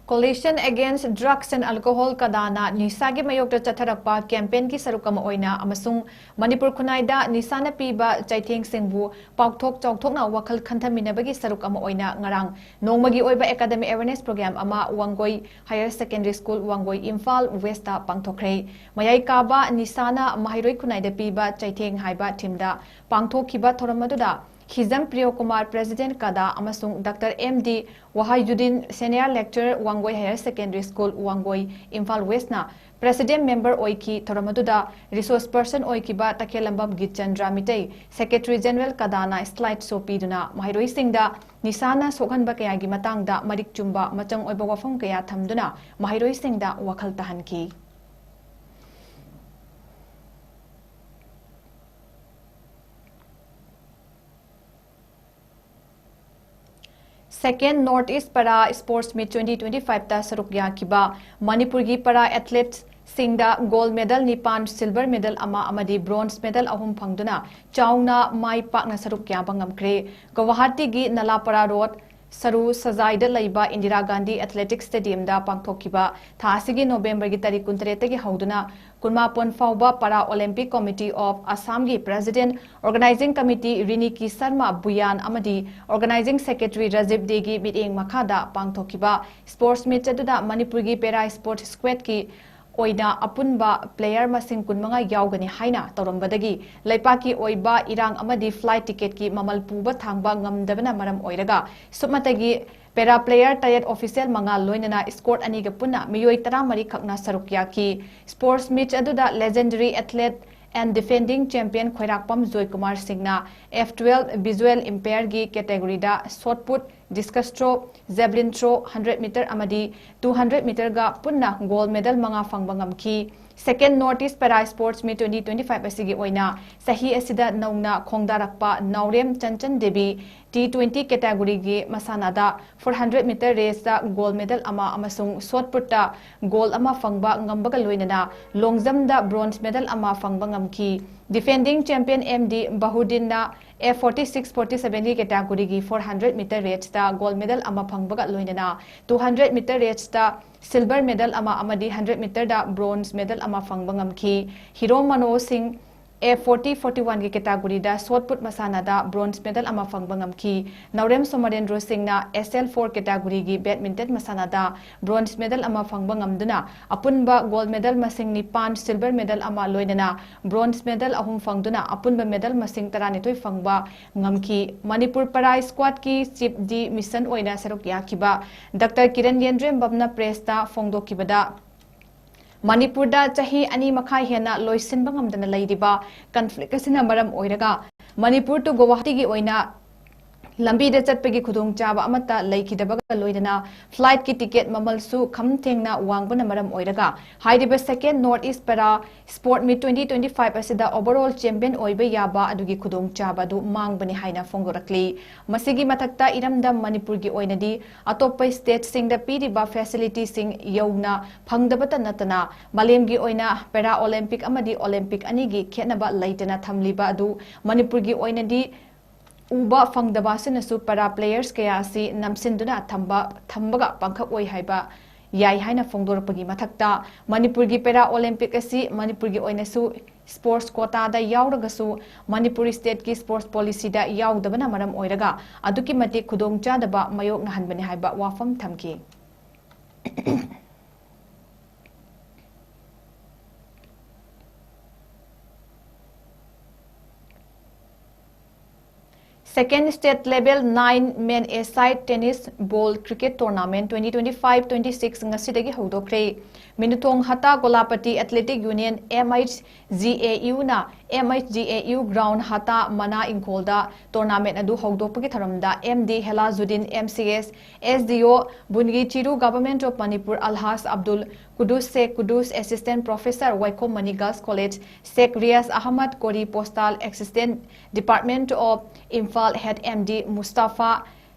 Coalition Against Drugs and Alcohol, ꯀꯗꯥꯅ ꯅꯤꯁꯥꯒꯤ ꯃꯥꯌꯣꯛꯇ ꯆꯠꯊꯔꯛꯄ campaignꯒꯤ ꯁꯔꯨꯛ ꯑꯃ ꯑꯣꯏꯅ ꯑꯃꯁꯨꯡ ꯃꯅꯤꯄꯨꯔ ꯈꯨꯟꯅꯥꯏꯗ ꯅꯤꯁꯥꯅ ꯄꯤꯕ ꯆꯩꯊꯦꯡꯁꯤꯡꯕꯨ ꯄꯥꯛꯊꯣꯛ ꯆꯥꯎꯊꯣꯛꯅ ꯋꯥꯈꯜ ꯈꯟꯊꯃꯤꯟꯅꯕꯒꯤ ꯁꯔꯨꯛ ꯑꯃ ꯑꯣꯏꯅ ꯉꯔꯥꯡ ꯅꯣꯡꯃꯒꯤ ꯑꯣꯏꯕ academic awareness program ꯑꯃ Wangoi Higher Secondary School, Wangoi, Imphal Westꯇ ꯄꯥꯡꯊꯣꯛꯈ꯭ꯔꯦ꯫ ꯃꯌꯥꯏ ꯀꯥꯕ ꯅꯤꯁꯥꯅ ꯃꯍꯩꯔꯣꯏ ꯈꯨꯟꯅꯥꯏꯗ ꯄꯤꯕ ꯆꯩꯊꯦꯡ ꯍꯥꯏꯕ themeꯗ ꯄꯥꯡꯊꯣꯛꯈꯤꯕ ꯊꯧꯔꯝ ꯑꯗꯨꯗ ꯍꯤꯖꯝ ꯄ꯭ꯔꯤꯌꯣꯀꯨꯃꯥꯔ, President, ꯀꯗꯥ ꯑꯃꯁꯨꯡ Doctor M D ꯋꯥꯍꯥꯏꯖꯨꯗꯤꯟ, Senior Lecturer, Wangoi Higher Secondary School, Wangoi, Imphal Westꯅ President member ꯑꯣꯏꯈꯤ꯫ ꯊꯧꯔꯝ ꯑꯗꯨꯗ resource person ꯑꯣꯏꯈꯤꯕ ꯇꯈꯦꯜꯂꯝꯕꯝ ꯒꯤꯠꯆꯟꯗ꯭ꯔ Meitei, Secretary General ꯀꯗꯥꯅ slide show ꯄꯤꯗꯨꯅ ꯃꯍꯩꯔꯣꯏꯁꯤꯡꯗ ꯅꯤꯁꯥꯅ ꯁꯣꯛꯍꯟꯕ ꯀꯌꯥꯒꯤ ꯃꯇꯥꯡꯗ ꯃꯔꯤꯛ ꯆꯨꯝꯕ ꯃꯆꯪ ꯑꯣꯏꯕ ꯋꯥꯐꯝ ꯀꯌꯥ ꯊꯝꯗꯨꯅ ꯃꯍꯩꯔꯣꯏꯁꯤꯡꯗ ꯋꯥꯈꯜ ꯇꯥꯍꯟꯈꯤ꯫ Second North East Para Sports Meet twenty twenty-five ꯇ ꯁꯔꯨꯛ ꯌꯥꯈꯤꯕ ꯃꯅꯤꯄꯨꯔꯒꯤ para athletes ꯁꯤꯡꯗ gold medal ꯅꯤꯄꯥꯟ, silver medal ꯑꯃ ꯑꯃꯗꯤ bronze medal ꯑꯍꯨꯝ ꯐꯪꯗꯨꯅ ꯆꯥꯎꯅ ꯃꯥꯏ ꯄꯥꯛꯅ ꯁꯔꯨꯛ ꯌꯥꯕ ꯉꯝꯈ꯭ꯔꯦ꯫ ꯒꯧꯍꯥꯇꯤꯒꯤ ꯅꯂꯥꯄꯔꯥ ꯔꯣꯗ ꯁꯔꯨ ꯁꯖꯥꯏꯗ ꯂꯩꯕ ꯏꯟꯗꯤꯔꯥ ꯒꯥꯟꯙꯤ Athletics Stadium ꯗ ꯄꯥꯡꯊꯣꯛꯈꯤꯕ ꯊꯥ ꯑꯁꯤꯒꯤ ꯅꯣꯕꯦꯝꯕꯔꯒꯤ ꯇꯥꯔꯤꯛ ꯀꯨꯟꯇꯔꯦꯠꯇꯒꯤ ꯍꯧꯗꯨꯅ ꯀꯨꯟꯃꯥꯄꯟ ꯐꯥꯎꯕ Para Olympic Committee of Assam ꯒꯤ President, Organizing Committee ꯔꯤꯅꯤꯀꯤ ꯁꯔꯃ ꯕꯨꯌꯥꯟ ꯑꯃꯗꯤ Organizing Secretary ꯔꯖꯤꯕ ꯗꯦꯒꯤ ꯃꯤꯠꯌꯦꯡ ꯃꯈꯥꯗ ꯄꯥꯡꯊꯣꯛꯈꯤꯕ sports meet ꯑꯗꯨꯗ ꯃꯅꯤꯄꯨꯔꯒꯤ para sport squad ꯀꯤ ꯑꯣꯏꯅ ꯑꯄꯨꯟꯕ player ꯃꯁꯤꯡ ꯀꯨꯟꯃꯉꯥ ꯌꯥꯎꯒꯅꯤ ꯍꯥꯏꯅ ꯇꯧꯔꯝꯕꯗꯒꯤ ꯂꯩꯄꯥꯛꯀꯤ ꯑꯣꯏꯕ ꯏꯔꯥꯡ ꯑꯃꯗꯤ flight ticket ꯀꯤ ꯃꯃꯜ ꯄꯨꯕ ꯊꯥꯡꯕ ꯉꯝꯗꯕꯅ ꯃꯔꯝ ꯑꯣꯏꯔꯒ ꯁꯨꯞꯅꯇꯒꯤ para player ꯇꯔꯦꯠ, official ꯃꯉꯥ ꯂꯣꯏꯅꯅ squad ꯑꯅꯤꯒ ꯄꯨꯟꯅ ꯃꯤꯑꯣꯏ ꯇꯔꯥꯃꯔꯤ ꯈꯛꯅ ꯁꯔꯨꯛ ꯌꯥꯈꯤ꯫ Sports meet ꯑꯗꯨꯗ legendary athlete and defending champion ꯈꯣꯏꯔꯥꯛꯄꯝ Joykumar ꯁꯤꯡꯅ F twelve visual impair ꯒꯤ category ꯗ shot put, discus throw, javelin throw, hundred meter ꯑꯃꯗꯤ two hundred meter ꯒ ꯄꯨꯟꯅ gold medal ꯃꯉꯥ ꯐꯪꯕ ꯉꯝꯈꯤ꯫ Second North East Para Sports Meet twenty twenty-five ꯑꯁꯤꯒꯤ ꯑꯣꯏꯅ ꯆꯍꯤ ꯑꯁꯤꯗ ꯅꯧꯅ ꯈꯣꯡꯗꯥꯔꯛꯄ ꯅꯥꯎꯔꯦꯝ Chanchan Devi T twenty category ꯒꯤ ꯃꯁꯥꯟꯅꯗ four hundred meter race ꯇ gold medal ꯑꯃ ꯑꯃꯁꯨꯡ shot put ꯇ gold ꯑꯃ ꯐꯪꯕ ꯉꯝꯕꯒ ꯂꯣꯏꯅꯅ long jump ꯗ bronze medal ꯑꯃ ꯐꯪꯕ ꯉꯝꯈꯤ꯫ Defending champion M D ꯕꯍꯨꯗꯤꯟꯅ F forty-six forty-seven ꯒꯤ category ꯒꯤ four hundred meter race ꯇ gold medal ꯑꯃ ꯐꯪꯕꯒ ꯂꯣꯏꯅꯅ two hundred meter race ꯇ silver medal ꯑꯃ ꯑꯃꯗꯤ hundred meter ꯗ bronze medal ꯑꯃ ꯐꯪꯕ ꯉꯝꯈꯤ꯫ ꯍꯤꯔꯣ ꯃꯅꯣ ꯁꯤꯡ F forty forty-one ꯒꯤ category ꯗ shot put ꯃꯁꯥꯟꯅꯗ bronze medal ꯑꯃ ꯐꯪꯕ ꯉꯝꯈꯤ꯫ ꯅꯥꯎꯔꯦꯝ ꯁꯣꯃꯔꯦꯟꯗ꯭ꯔꯣ ꯁꯤꯡꯅ S L four category ꯒꯤ badminton ꯃꯁꯥꯟꯅꯗ bronze medal ꯑꯃ ꯐꯪꯕ ꯉꯝꯗꯨꯅ ꯑꯄꯨꯟꯕ gold medal ꯃꯁꯤꯡ ꯅꯤꯄꯥꯟ, silver medal ꯑꯃ ꯂꯣꯏꯅꯅ bronze medal ꯑꯍꯨꯝ ꯐꯪꯗꯨꯅ ꯑꯄꯨꯟꯕ medal ꯃꯁꯤꯡ ꯇꯔꯥꯅꯤꯊꯣꯏ ꯐꯪꯕ ꯉꯝꯈꯤ꯫ ꯃꯅꯤꯄꯨꯔ para squad ꯀꯤ chief de mission ꯑꯣꯏꯅ ꯁꯔꯨꯛ ꯌꯥꯈꯤꯕ Doctor ꯀꯤꯔꯟ ꯌꯦꯟꯗ꯭ꯔꯦꯝꯕꯝꯅ press ꯇ ꯐꯣꯡꯗꯣꯛꯈꯤꯕꯗ, ꯃꯅꯤꯄꯨꯔꯗ ꯆꯍꯤ ꯑꯅꯤ ꯃꯈꯥꯏ ꯍꯦꯟꯅ ꯂꯣꯏꯁꯤꯟꯕ ꯉꯝꯗꯅ ꯂꯩꯔꯤꯕ ꯀꯟꯐ꯭ꯂꯤꯛ ꯑꯁꯤꯅ ꯃꯔꯝ ꯑꯣꯏꯔꯒ ꯃꯅꯤꯄꯨꯔ ꯇꯨ ꯒꯨꯋꯥꯍꯥꯇꯤꯒꯤ ꯑꯣꯏꯅ ꯂꯝꯕꯤꯗ ꯆꯠꯄꯒꯤ ꯈꯨꯗꯣꯡꯆꯥꯕ ꯑꯃꯠꯇ ꯂꯩꯈꯤꯗꯕꯒ ꯂꯣꯏꯅꯅ ꯐ꯭ꯂꯥꯏꯠꯀꯤ ꯇꯤꯀꯦꯠ ꯃꯃꯜꯁꯨ ꯈꯝ ꯊꯦꯡꯅ ꯋꯥꯡꯕꯅ ꯃꯔꯝ ꯑꯣꯏꯔꯒ ꯍꯥꯏꯔꯤꯕ Second North East Para Sport Meet twenty twenty-five ꯑꯁꯤꯗ overall champion ꯑꯣꯏꯕ ꯌꯥꯕ ꯑꯗꯨꯒꯤ ꯈꯨꯗꯣꯡꯆꯥꯕ ꯑꯗꯨ ꯃꯥꯡꯕꯅꯤ ꯍꯥꯏꯅ ꯐꯣꯡꯗꯣꯔꯛꯂꯤ꯫ ꯃꯁꯤꯒꯤ ꯃꯊꯛꯇ ꯏꯔꯝꯗꯝ ꯃꯅꯤꯄꯨꯔꯒꯤ ꯑꯣꯏꯅꯗꯤ ꯑꯇꯣꯞꯄ stateꯁꯤꯡꯗ ꯄꯤꯔꯤꯕ facilitiesꯁꯤꯡ ꯌꯧꯅ ꯐꯪꯗꯕꯇ ꯅꯠꯇꯅ ꯃꯥꯂꯦꯝꯒꯤ ꯑꯣꯏꯅ Para Olympic ꯑꯃꯗꯤ Olympic ꯑꯅꯤꯒꯤ ꯈꯦꯠꯅꯕ ꯂꯩꯇꯅ ꯊꯝꯂꯤꯕ ꯑꯗꯨ ꯃꯅꯤꯄꯨꯔꯒꯤ ꯑꯣꯏꯅꯗꯤ ꯎꯕ ꯐꯪꯗꯕ ꯑꯁꯤꯅꯁꯨ para players ꯀꯌꯥ ꯑꯁꯤ ꯅꯝꯁꯤꯟꯗꯨꯅ ꯊꯝꯕ, ꯊꯝꯕꯒ ꯄꯥꯡꯈꯛ ꯑꯣꯏ ꯍꯥꯏꯕ ꯌꯥꯏ ꯍꯥꯏꯅ ꯐꯣꯡꯗꯣꯔꯛꯄꯒꯤ ꯃꯊꯛꯇ ꯃꯅꯤꯄꯨꯔꯒꯤ Para Olympic ꯑꯁꯤ ꯃꯅꯤꯄꯨꯔꯒꯤ ꯑꯣꯏꯅꯁꯨ sports quotaꯗ ꯌꯥꯎꯔꯒꯁꯨ ꯃꯅꯤꯄꯨꯔꯤ stateꯀꯤ sports policyꯗ ꯌꯥꯎꯗꯕꯅ ꯃꯔꯝ ꯑꯣꯏꯔꯒ ꯑꯗꯨꯛꯀꯤ ꯃꯇꯤꯛ ꯈꯨꯗꯣꯡꯆꯥꯗꯕ ꯃꯥꯌꯣꯛꯅꯍꯟꯕꯅꯤ ꯍꯥꯏꯕ ꯋꯥꯐꯝ ꯊꯝꯈꯤ꯫ Second State Level nine Men A-side Tennis Ball Cricket Tournament twenty twenty-five twenty-six ꯉꯁꯤꯗꯒꯤ ꯍꯧꯗꯣꯛꯈ꯭ꯔꯦ꯫ ꯃꯤꯅꯨꯊꯣꯡ ꯍꯇꯥ ꯒꯣꯂꯥꯄꯇꯤ Athletic Union, MHGAUꯅ MHGAU ground ꯍꯇꯥ ꯃꯅꯥ ꯏꯪꯈꯣꯜꯗ tournament ꯑꯗꯨ ꯍꯧꯗꯣꯛꯄꯒꯤ ꯊꯧꯔꯝꯗ MD ꯍꯦꯂꯥꯖꯨꯗꯤꯟ, MCS, SDO ꯕꯨꯟꯒꯤ Chiru, Government of Manipur, Alhaj Abdul Qudus Sheikh Qudus, Assistant Professor, Waikhom Mani Girls College, Sheikh Riaz Ahmad Kori, Postal Assistant, Department of Imphal, Head MD Mustafa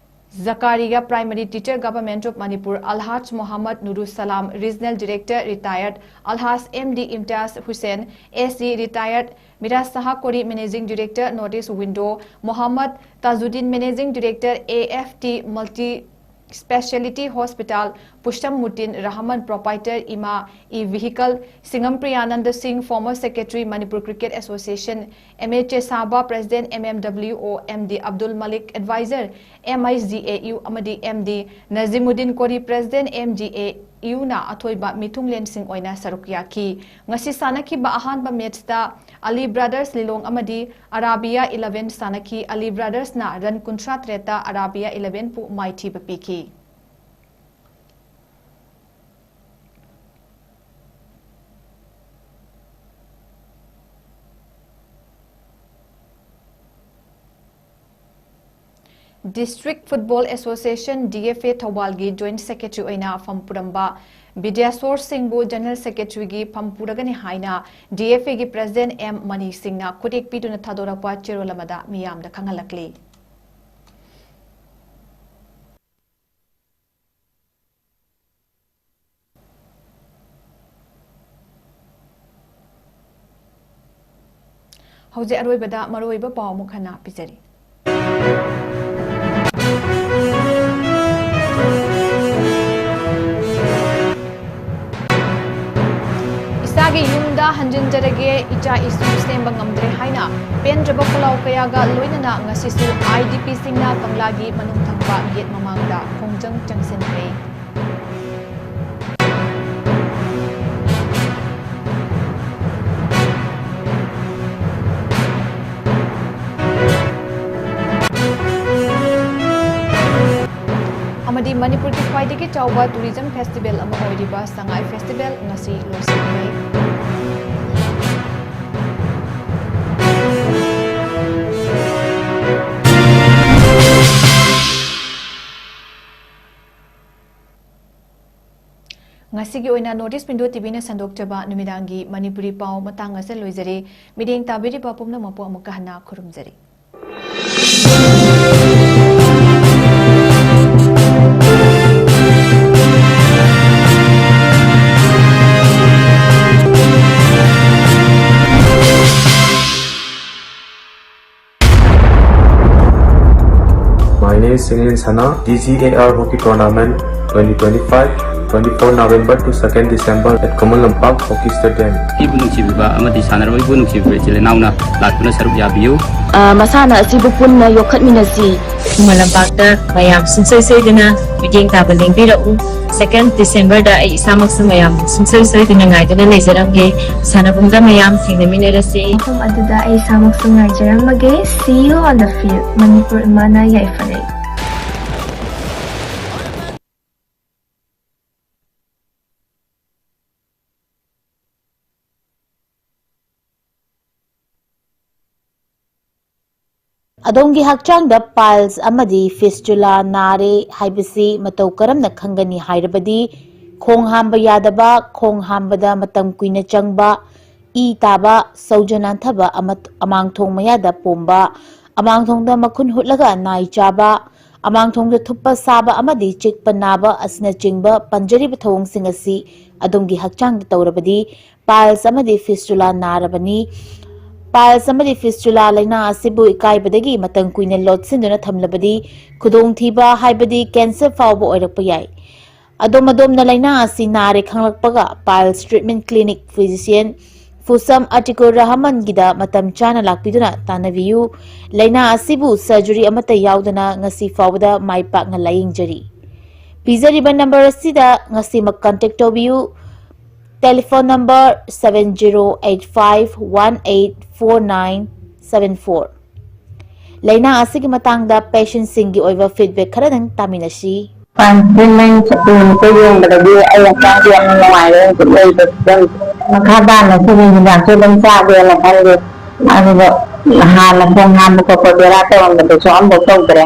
Zakaria, Primary Teacher, Government of Manipur, Alhaj Mohammad Nurus Salam, Regional Director, Retired, Alhaj MD Imtiaz Hussain, AC, Retired, Miraj Saha Kori, Managing Director, Notice Window, Mohammad Tajuddin, Managing Director, AFT Multi Speciality Hospital, Pushtam Mutin Rahman, Proprietor, Ima E Vehicle, Singam Priyananda Singh, Former Secretary, Manipur Cricket Association, MA Chesaba, President, MMWO, MD Abdul Malik, Advisor, MHGAU, ꯑꯃꯗꯤ MD Nazimuddin Kori, President, MGAUꯅ ꯑꯊꯣꯏꯕ ꯃꯤꯊꯨꯡꯂꯦꯟꯁꯤꯡ ꯑꯣꯏꯅ ꯁꯔꯨꯛ ꯌꯥꯈꯤ꯫ ꯉꯁꯤ ꯁꯥꯟꯅꯈꯤꯕ ꯑꯍꯥꯟꯕ matchꯇ Ali Brothers Lilong ꯑꯃꯗꯤ Arabia Eleven ꯁꯥꯟꯅꯈꯤ꯫ Ali Brothersꯅ run ꯀꯨꯟꯊ꯭ꯔꯥ ꯇꯔꯦꯠꯇ Arabia Elevenꯕꯨ ꯃꯥꯏꯊꯤꯕ ꯄꯤꯈꯤ꯫ District Football Association, D F A, ꯊꯧꯕꯥꯜꯒꯤ Joint Secretary ꯑꯣꯏꯅ ꯐꯝ ꯄꯨꯔꯝꯕ ꯕꯤꯗ꯭ꯌꯥꯁꯣꯔ ꯁꯤꯡꯕꯨ General Secretary ꯒꯤ ꯐꯝ ꯄꯨꯔꯒꯅꯤ ꯍꯥꯏꯅ D F A ꯒꯤ President M ꯃꯅꯤ ꯁꯤꯡꯅ ꯈꯨꯠꯌꯦꯛ ꯄꯤꯗꯨꯅ ꯊꯥꯗꯣꯔꯛꯄ ꯆꯦꯔꯣꯜ ꯑꯃꯗ ꯃꯤꯌꯥꯝꯗ ꯈꯪꯍꯜꯂꯛꯂꯤ꯫ ꯍꯧꯖꯤꯛ ꯑꯔꯣꯏꯕꯗ ꯃꯔꯨꯑꯣꯏꯕ ꯄꯥꯎ ꯑꯃꯨꯛ ꯍꯟꯅ ꯄꯤꯖꯔꯤ꯫ ꯏꯁꯥꯒꯤ ꯌꯨꯝꯗ ꯍꯟꯖꯤꯟꯖꯔꯒꯦ, ꯏꯆꯥ ꯏꯁꯨ ꯁꯦꯝꯕ ꯉꯝꯗ꯭ꯔꯦ ꯍꯥꯏꯅ ꯄꯦꯟꯗ꯭ꯔꯕ ꯈꯨꯜꯂꯥꯎ ꯀꯌꯥꯒ ꯂꯣꯏꯅꯅ ꯉꯁꯤꯁꯨ I D P ꯁꯤꯡꯅ ꯀꯪꯂꯥꯒꯤ ꯃꯅꯨꯡ ꯊꯪꯕ gate ꯃꯃꯥꯡꯗ ꯈꯣꯡꯖꯪ ꯆꯪꯁꯤꯟꯈ꯭ꯔꯦ꯫ ꯑꯃꯗꯤ ꯃꯅꯤꯄꯨꯔꯒꯤ ꯈ꯭ꯋꯥꯏꯗꯒꯤ ꯆꯥꯎꯕ tourism festival ꯑꯃ ꯑꯣꯏꯔꯤꯕ ꯁꯉꯥꯏ Festival ꯉꯁꯤ ꯂꯣꯏꯁꯤꯟꯈ꯭ꯔꯦ꯫ ꯉꯁꯤꯒꯤ ꯑꯣꯏꯅ North East Window T V ꯅ ꯁꯟꯗꯣꯛꯆꯕ ꯅꯨꯃꯤꯗꯥꯡꯒꯤ ꯃꯅꯤꯄꯨꯔꯤ ꯄꯥꯎ ꯃꯇꯥꯡ ꯑꯁꯤꯗ ꯂꯣꯏꯖꯔꯦ꯫ ꯃꯤꯠꯌꯦꯡ ꯇꯥꯕꯤꯔꯤꯕ ꯄꯨꯝꯅꯃꯛꯄꯨ ꯑꯃꯨꯛꯀ ꯍꯟꯅ ꯈꯨꯔꯨꯝꯖꯔꯤ꯫ My name is Singlen Sana, D G A R Hockey Tournament twenty twenty-five, twenty-four November to second December at Khuman Lampak Hockey Stadium. ꯑꯩꯕꯨ ꯅꯨꯡꯁꯤꯕꯤꯕ ꯑꯃꯗꯤ ꯁꯥꯟꯅꯔꯣꯏꯕꯨ ꯅꯨꯡꯁꯤꯕꯤꯕ ꯏꯆꯤꯜ ꯏꯅꯥꯎꯅ ꯂꯥꯛꯇꯨꯅ ꯁꯔꯨꯛ ꯌꯥꯕꯤꯌꯨ꯫ ꯑ, ꯃꯁꯥꯟꯅ ꯑꯁꯤꯕꯨ ꯄꯨꯟꯅ ꯌꯣꯛꯈꯠꯃꯤꯟꯅꯁꯤ꯫ ꯈꯨꯃꯟ ꯂꯝꯄꯥꯛꯇ ꯃꯌꯥꯝ ꯁꯨꯡꯁꯣꯏ ꯁꯣꯏꯗꯅ ꯃꯤꯠꯌꯦꯡ ꯇꯥꯕ ꯂꯦꯡꯕꯤꯔꯛꯎ꯫ Second December ꯗ ꯑꯩ ꯏꯁꯥꯃꯛꯁꯨ ꯃꯌꯥꯝ ꯁꯨꯡꯁꯣꯏ ꯁꯣꯏꯗꯅ ꯉꯥꯏꯗꯨꯅ ꯂꯩꯖꯔꯝꯒꯦ꯫ ꯁꯥꯟꯅꯕꯨꯡꯗ ꯃꯌꯥꯝ ꯊꯦꯡꯅꯃꯤꯟꯅꯔꯁꯤ꯫ ꯃꯐꯝ ꯑꯗꯨꯗ ꯑꯩ ꯏꯁꯥꯃꯛꯁꯨ ꯉꯥꯏꯖꯔꯝꯃꯒꯦ꯫ See you on the field. Manipur ꯏꯃꯥꯅ ꯌꯥꯏꯐꯔꯦ꯫ ꯑꯗꯣꯝꯒꯤ ꯍꯛꯆꯥꯡꯗ piles ꯑꯃꯗꯤ fistula ꯅꯥꯔꯦ ꯍꯥꯏꯕꯁꯤ ꯃꯇꯧ ꯀꯔꯝꯅ ꯈꯪꯒꯅꯤ ꯍꯥꯏꯔꯕꯗꯤ, ꯈꯣꯡ ꯍꯥꯝꯕ ꯌꯥꯗꯕ, ꯈꯣꯡ ꯍꯥꯝꯕꯗ ꯃꯇꯝ ꯀꯨꯏꯅ ꯆꯪꯕ, ꯏ ꯇꯥꯕ, ꯁꯧꯖ ꯅꯥꯟꯊꯕ ꯑꯃ-, ꯑꯃꯥꯡꯊꯣꯡ ꯃꯌꯥꯗ ꯄꯣꯝꯕ, ꯑꯃꯥꯡꯊꯣꯡꯗ ꯃꯈꯨꯟ ꯍꯨꯠꯂꯒ ꯅꯥꯏ ꯆꯥꯕ, ꯑꯃꯥꯡꯊꯣꯡꯗ ꯊꯨꯞꯄ ꯁꯥꯕ ꯑꯃꯗꯤ ꯆꯤꯛꯄ ꯅꯥꯕ ꯑꯁꯤꯅꯆꯤꯡꯕ ꯄꯟꯖꯔꯤꯕ ꯊꯧꯑꯣꯡꯁꯤꯡ ꯑꯁꯤ ꯑꯗꯣꯝꯒꯤ ꯍꯛꯆꯥꯡꯗ ꯇꯧꯔꯕꯗꯤ, piles ꯑꯃꯗꯤ fistula ꯅꯥꯔꯕꯅꯤ꯫ Piles ꯑꯃꯗꯤ fistula ꯂꯥꯏꯅꯥ ꯑꯁꯤꯕꯨ ꯏꯀꯥꯏꯕꯗꯒꯤ ꯃꯇꯝ ꯀꯨꯏꯅ ꯂꯣꯠꯁꯤꯟꯗꯨꯅ ꯊꯝꯂꯕꯗꯤ, ꯈꯨꯗꯣꯡꯊꯤꯕ ꯍꯥꯏꯕꯗꯤ cancer ꯐꯥꯎꯕ ꯑꯣꯏꯔꯛꯄ ꯌꯥꯏ꯫ ꯑꯗꯣꯝ ꯑꯗꯣꯝꯅ ꯂꯥꯏꯅꯥ ꯑꯁꯤ ꯅꯥꯔꯦ ꯈꯪꯂꯛꯄꯒ, piles treatment clinic physician ꯐꯨꯁꯝ ꯑꯇꯤꯀꯨꯔ ꯔꯍꯃꯟꯒꯤꯗ ꯃꯇꯝ ꯆꯥꯅ ꯂꯥꯛꯄꯤꯗꯨꯅ ꯇꯥꯟꯅꯕꯤꯌꯨ꯫ ꯂꯥꯏꯅꯥ ꯑꯁꯤꯕꯨ surgery ꯑꯃꯠꯇ ꯌꯥꯎꯗꯅ ꯉꯁꯤ ꯐꯥꯎꯕꯗ ꯃꯥꯏ ꯄꯥꯛꯅ ꯂꯥꯌꯦꯡꯖꯔꯤ꯫ ꯄꯤꯖꯔꯤꯕ number ꯑꯁꯤꯗ ꯉꯁꯤꯃꯛ contact ꯇꯧꯕꯤꯌꯨ꯫ Telephone number seven zero eight five one eight four nine seven four꯫ ꯂꯥꯏꯅꯥ ꯑꯁꯤꯒꯤ ꯃꯇꯥꯡꯗ patientꯁꯤꯡꯒꯤ ꯑꯣꯏꯕ feedback ꯈꯔꯗꯪ ꯇꯥꯃꯤꯟꯅꯁꯤ꯫ Confinement ꯑꯩꯈꯣꯏ ꯌꯦꯡꯕꯗꯗꯤ ꯑꯩ ꯍꯛꯆꯥꯡꯁꯦ ꯌꯥꯝꯅ ꯅꯨꯡꯉꯥꯏꯔꯦ ꯍꯧꯖꯤꯛ ꯂꯩꯕ ꯐꯤꯕꯝꯁꯦ꯫ ꯃꯈꯥ ꯇꯥꯅ ꯁꯤꯒꯤ ꯍꯤꯗꯥꯛꯁꯦ ꯑꯗꯨꯝ ꯆꯥꯒꯦꯅ ꯈꯜꯂꯤ꯫ ꯑꯗꯨꯒ ꯍꯥꯟꯅ ꯈꯣꯡ ꯍꯥꯝꯕ ꯈꯣꯠꯄ ꯕꯦꯔꯥ ꯇꯧꯔꯝꯕꯗꯨꯁꯨ ꯑꯃꯐꯥꯎ ꯇꯧꯗ꯭ꯔꯦ꯫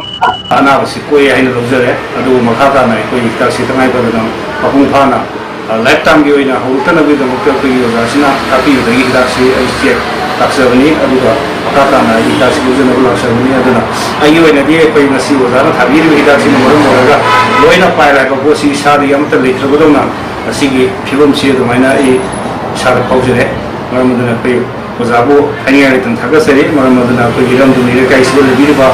ꯑꯅꯥꯕꯁꯤ ꯀꯣꯛꯑꯦ ꯍꯥꯏꯅ ꯂꯧꯖꯔꯦ, ꯑꯗꯨꯕꯨ ꯃꯈꯥ ꯇꯥꯅ ꯑꯩꯈꯣꯏ ꯍꯤꯗꯥꯛꯁꯤ ꯇꯉꯥꯏ ꯐꯗꯅ ꯃꯄꯨꯡ ꯐꯥꯅ, ꯑ, lifetimeꯒꯤ ꯑꯣꯏꯅ ꯍꯧꯔꯛꯇꯅꯕꯒꯤꯗꯃꯛꯇ ꯑꯩꯈꯣꯏꯒꯤ ꯑꯣꯖꯥꯁꯤꯅ ꯇꯥꯛꯄꯤꯕꯗꯒꯤ ꯍꯤꯗꯥꯛꯁꯤ ꯑꯩ check ꯂꯥꯛꯆꯕꯅꯤ, ꯑꯗꯨꯒ ꯃꯈꯥ ꯇꯥꯅ ꯑꯩ ꯍꯤꯗꯥꯛꯁꯤ ꯂꯧꯖꯅꯕ ꯂꯥꯛꯆꯕꯅꯤ꯫ ꯑꯗꯨꯅ ꯑꯩꯒꯤ ꯑꯣꯏꯅꯗꯤ ꯑꯩꯈꯣꯏ ꯉꯁꯤ ꯑꯣꯖꯥꯅ ꯊꯥꯕꯤꯔꯤꯕ ꯍꯤꯗꯥꯛꯁꯤꯅ ꯃꯔꯝ ꯑꯣꯏꯔꯒ ꯂꯣꯏꯅ pile ꯍꯥꯏꯕ ꯄꯣꯠꯁꯤ ꯏꯁꯥꯗꯒꯤ ꯑꯃꯠꯇ ꯂꯩꯇ꯭ꯔꯕꯗꯧꯅ ꯉꯁꯤꯒꯤ ꯐꯤꯕꯝꯁꯤ ꯑꯗꯨꯃꯥꯏꯅ ꯑꯩ ꯏꯁꯥꯗ ꯐꯥꯎꯖꯔꯦ꯫ ꯃꯔꯝ ꯑꯗꯨꯅ ꯑꯩꯈꯣꯏ ꯑꯣꯖꯥꯕꯨ ꯍꯥꯏꯅꯤꯡꯉꯥꯏ ꯂꯩꯇꯅ ꯊꯥꯒꯠꯆꯔꯤ꯫ ꯃꯔꯝ ꯑꯗꯨꯅ ꯑꯩꯈꯣꯏꯒꯤ ꯏꯔꯝꯗꯝ ꯂꯩꯀꯥꯏꯁꯤꯗ ꯂꯩꯕꯤꯔꯤꯕ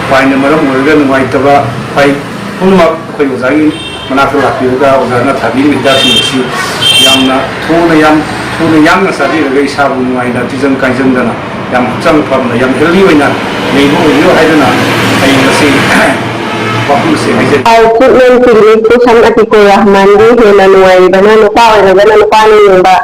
pileꯅ ꯃꯔꯝ ꯑꯣꯏꯔꯒ ꯅꯨꯡꯉꯥꯏꯇꯕ ꯄꯥꯏ ꯄꯨꯝꯅꯃꯛ ꯑꯩꯈꯣꯏ ꯑꯣꯖꯥꯒꯤ ꯃꯅꯥꯛꯇ ꯂꯥꯛꯄꯤꯔꯒ ꯑꯣꯖꯥꯅ ꯊꯥꯕꯤꯔꯤꯕ ꯍꯤꯗꯥꯛꯁꯤꯡ ꯑꯁꯤ ꯌꯥꯝꯅ ꯊꯨꯅ, ꯌꯥꯝ ꯊꯨꯅ ꯌꯥꯡꯅ ꯆꯥꯕꯤꯔꯒ ꯏꯁꯥꯕꯨ ꯅꯨꯡꯉꯥꯏꯅ ꯇꯤꯟꯖꯪ ꯀꯥꯏꯖꯪꯗꯅ ꯌꯥꯝ ꯍꯛꯆꯥꯡ ꯐꯅ, ꯌꯥꯝ healthy ꯑꯣꯏꯅ ꯂꯩꯕ ꯑꯣꯏꯕꯤꯌꯨ ꯍꯥꯏꯗꯨꯅ ꯑꯩ ꯉꯁꯤ ꯋꯥꯐꯝ ꯑꯁꯤ ꯍꯥꯏꯖꯔꯤ꯫ Treatment clinic ꯐꯨꯁꯝ ꯑꯇꯤꯀꯨꯔ ꯔꯍꯃꯟꯒꯤ ꯍꯦꯟꯅ ꯅꯨꯡꯉꯥꯏꯔꯤꯕꯅ ꯅꯨꯄꯥ ꯑꯣꯏꯔꯒꯅ ꯅꯨꯄꯥꯅ ꯌꯦꯡꯕ,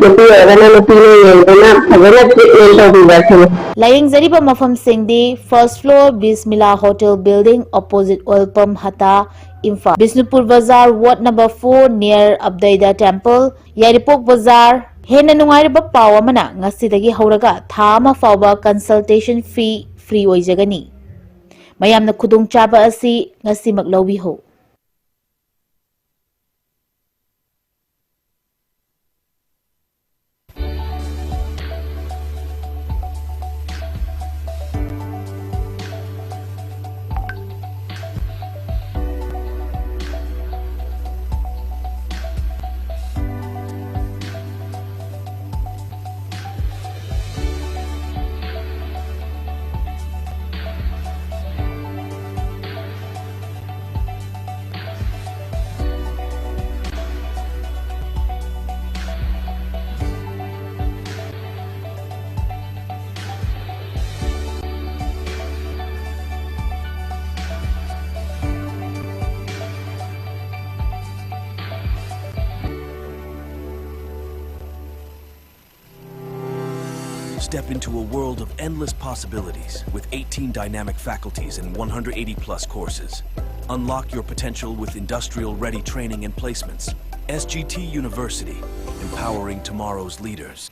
ꯅꯨꯄꯤ ꯑꯣꯏꯔꯒꯅ ꯅꯨꯄꯤꯅ ꯌꯦꯡꯗꯨꯅ ꯐꯖꯅ treatment ꯇꯧꯕꯤꯕ ꯑꯁꯤꯅꯤ꯫ ꯂꯥꯌꯦꯡꯖꯔꯤꯕ ꯃꯐꯝꯁꯤꯡꯗꯤ first floor Bismillah Hotel Building, opposite Oil Pump, ꯍꯇꯥ, Imphal, Bishnupur ꯕꯖꯥꯔ, ward number four, near ꯑꯕꯗꯩꯗ Temple, ꯌꯥꯏꯔꯤꯄꯣꯛ ꯕꯖꯥꯔ꯫ ꯍꯦꯟꯅ ꯅꯨꯡꯉꯥꯏꯔꯕ ꯄꯥꯎ ꯑꯃꯅ, ꯉꯁꯤꯗꯒꯤ ꯍꯧꯔꯒ ꯊꯥ ꯑꯃ ꯐꯥꯎꯕ consultation fee free ꯑꯣꯏꯖꯒꯅꯤ꯫ ꯃꯌꯥꯝꯅ ꯈꯨꯗꯣꯡꯆꯥꯕ ꯑꯁꯤ ꯉꯁꯤꯃꯛ ꯂꯧꯕꯤꯍꯧ꯫ Step into a world of endless possibilities with eighteen dynamic faculties and one hundred eighty plus courses. Unlock your potential with industrial ready training and placements. S G T University, empowering tomorrow's leaders.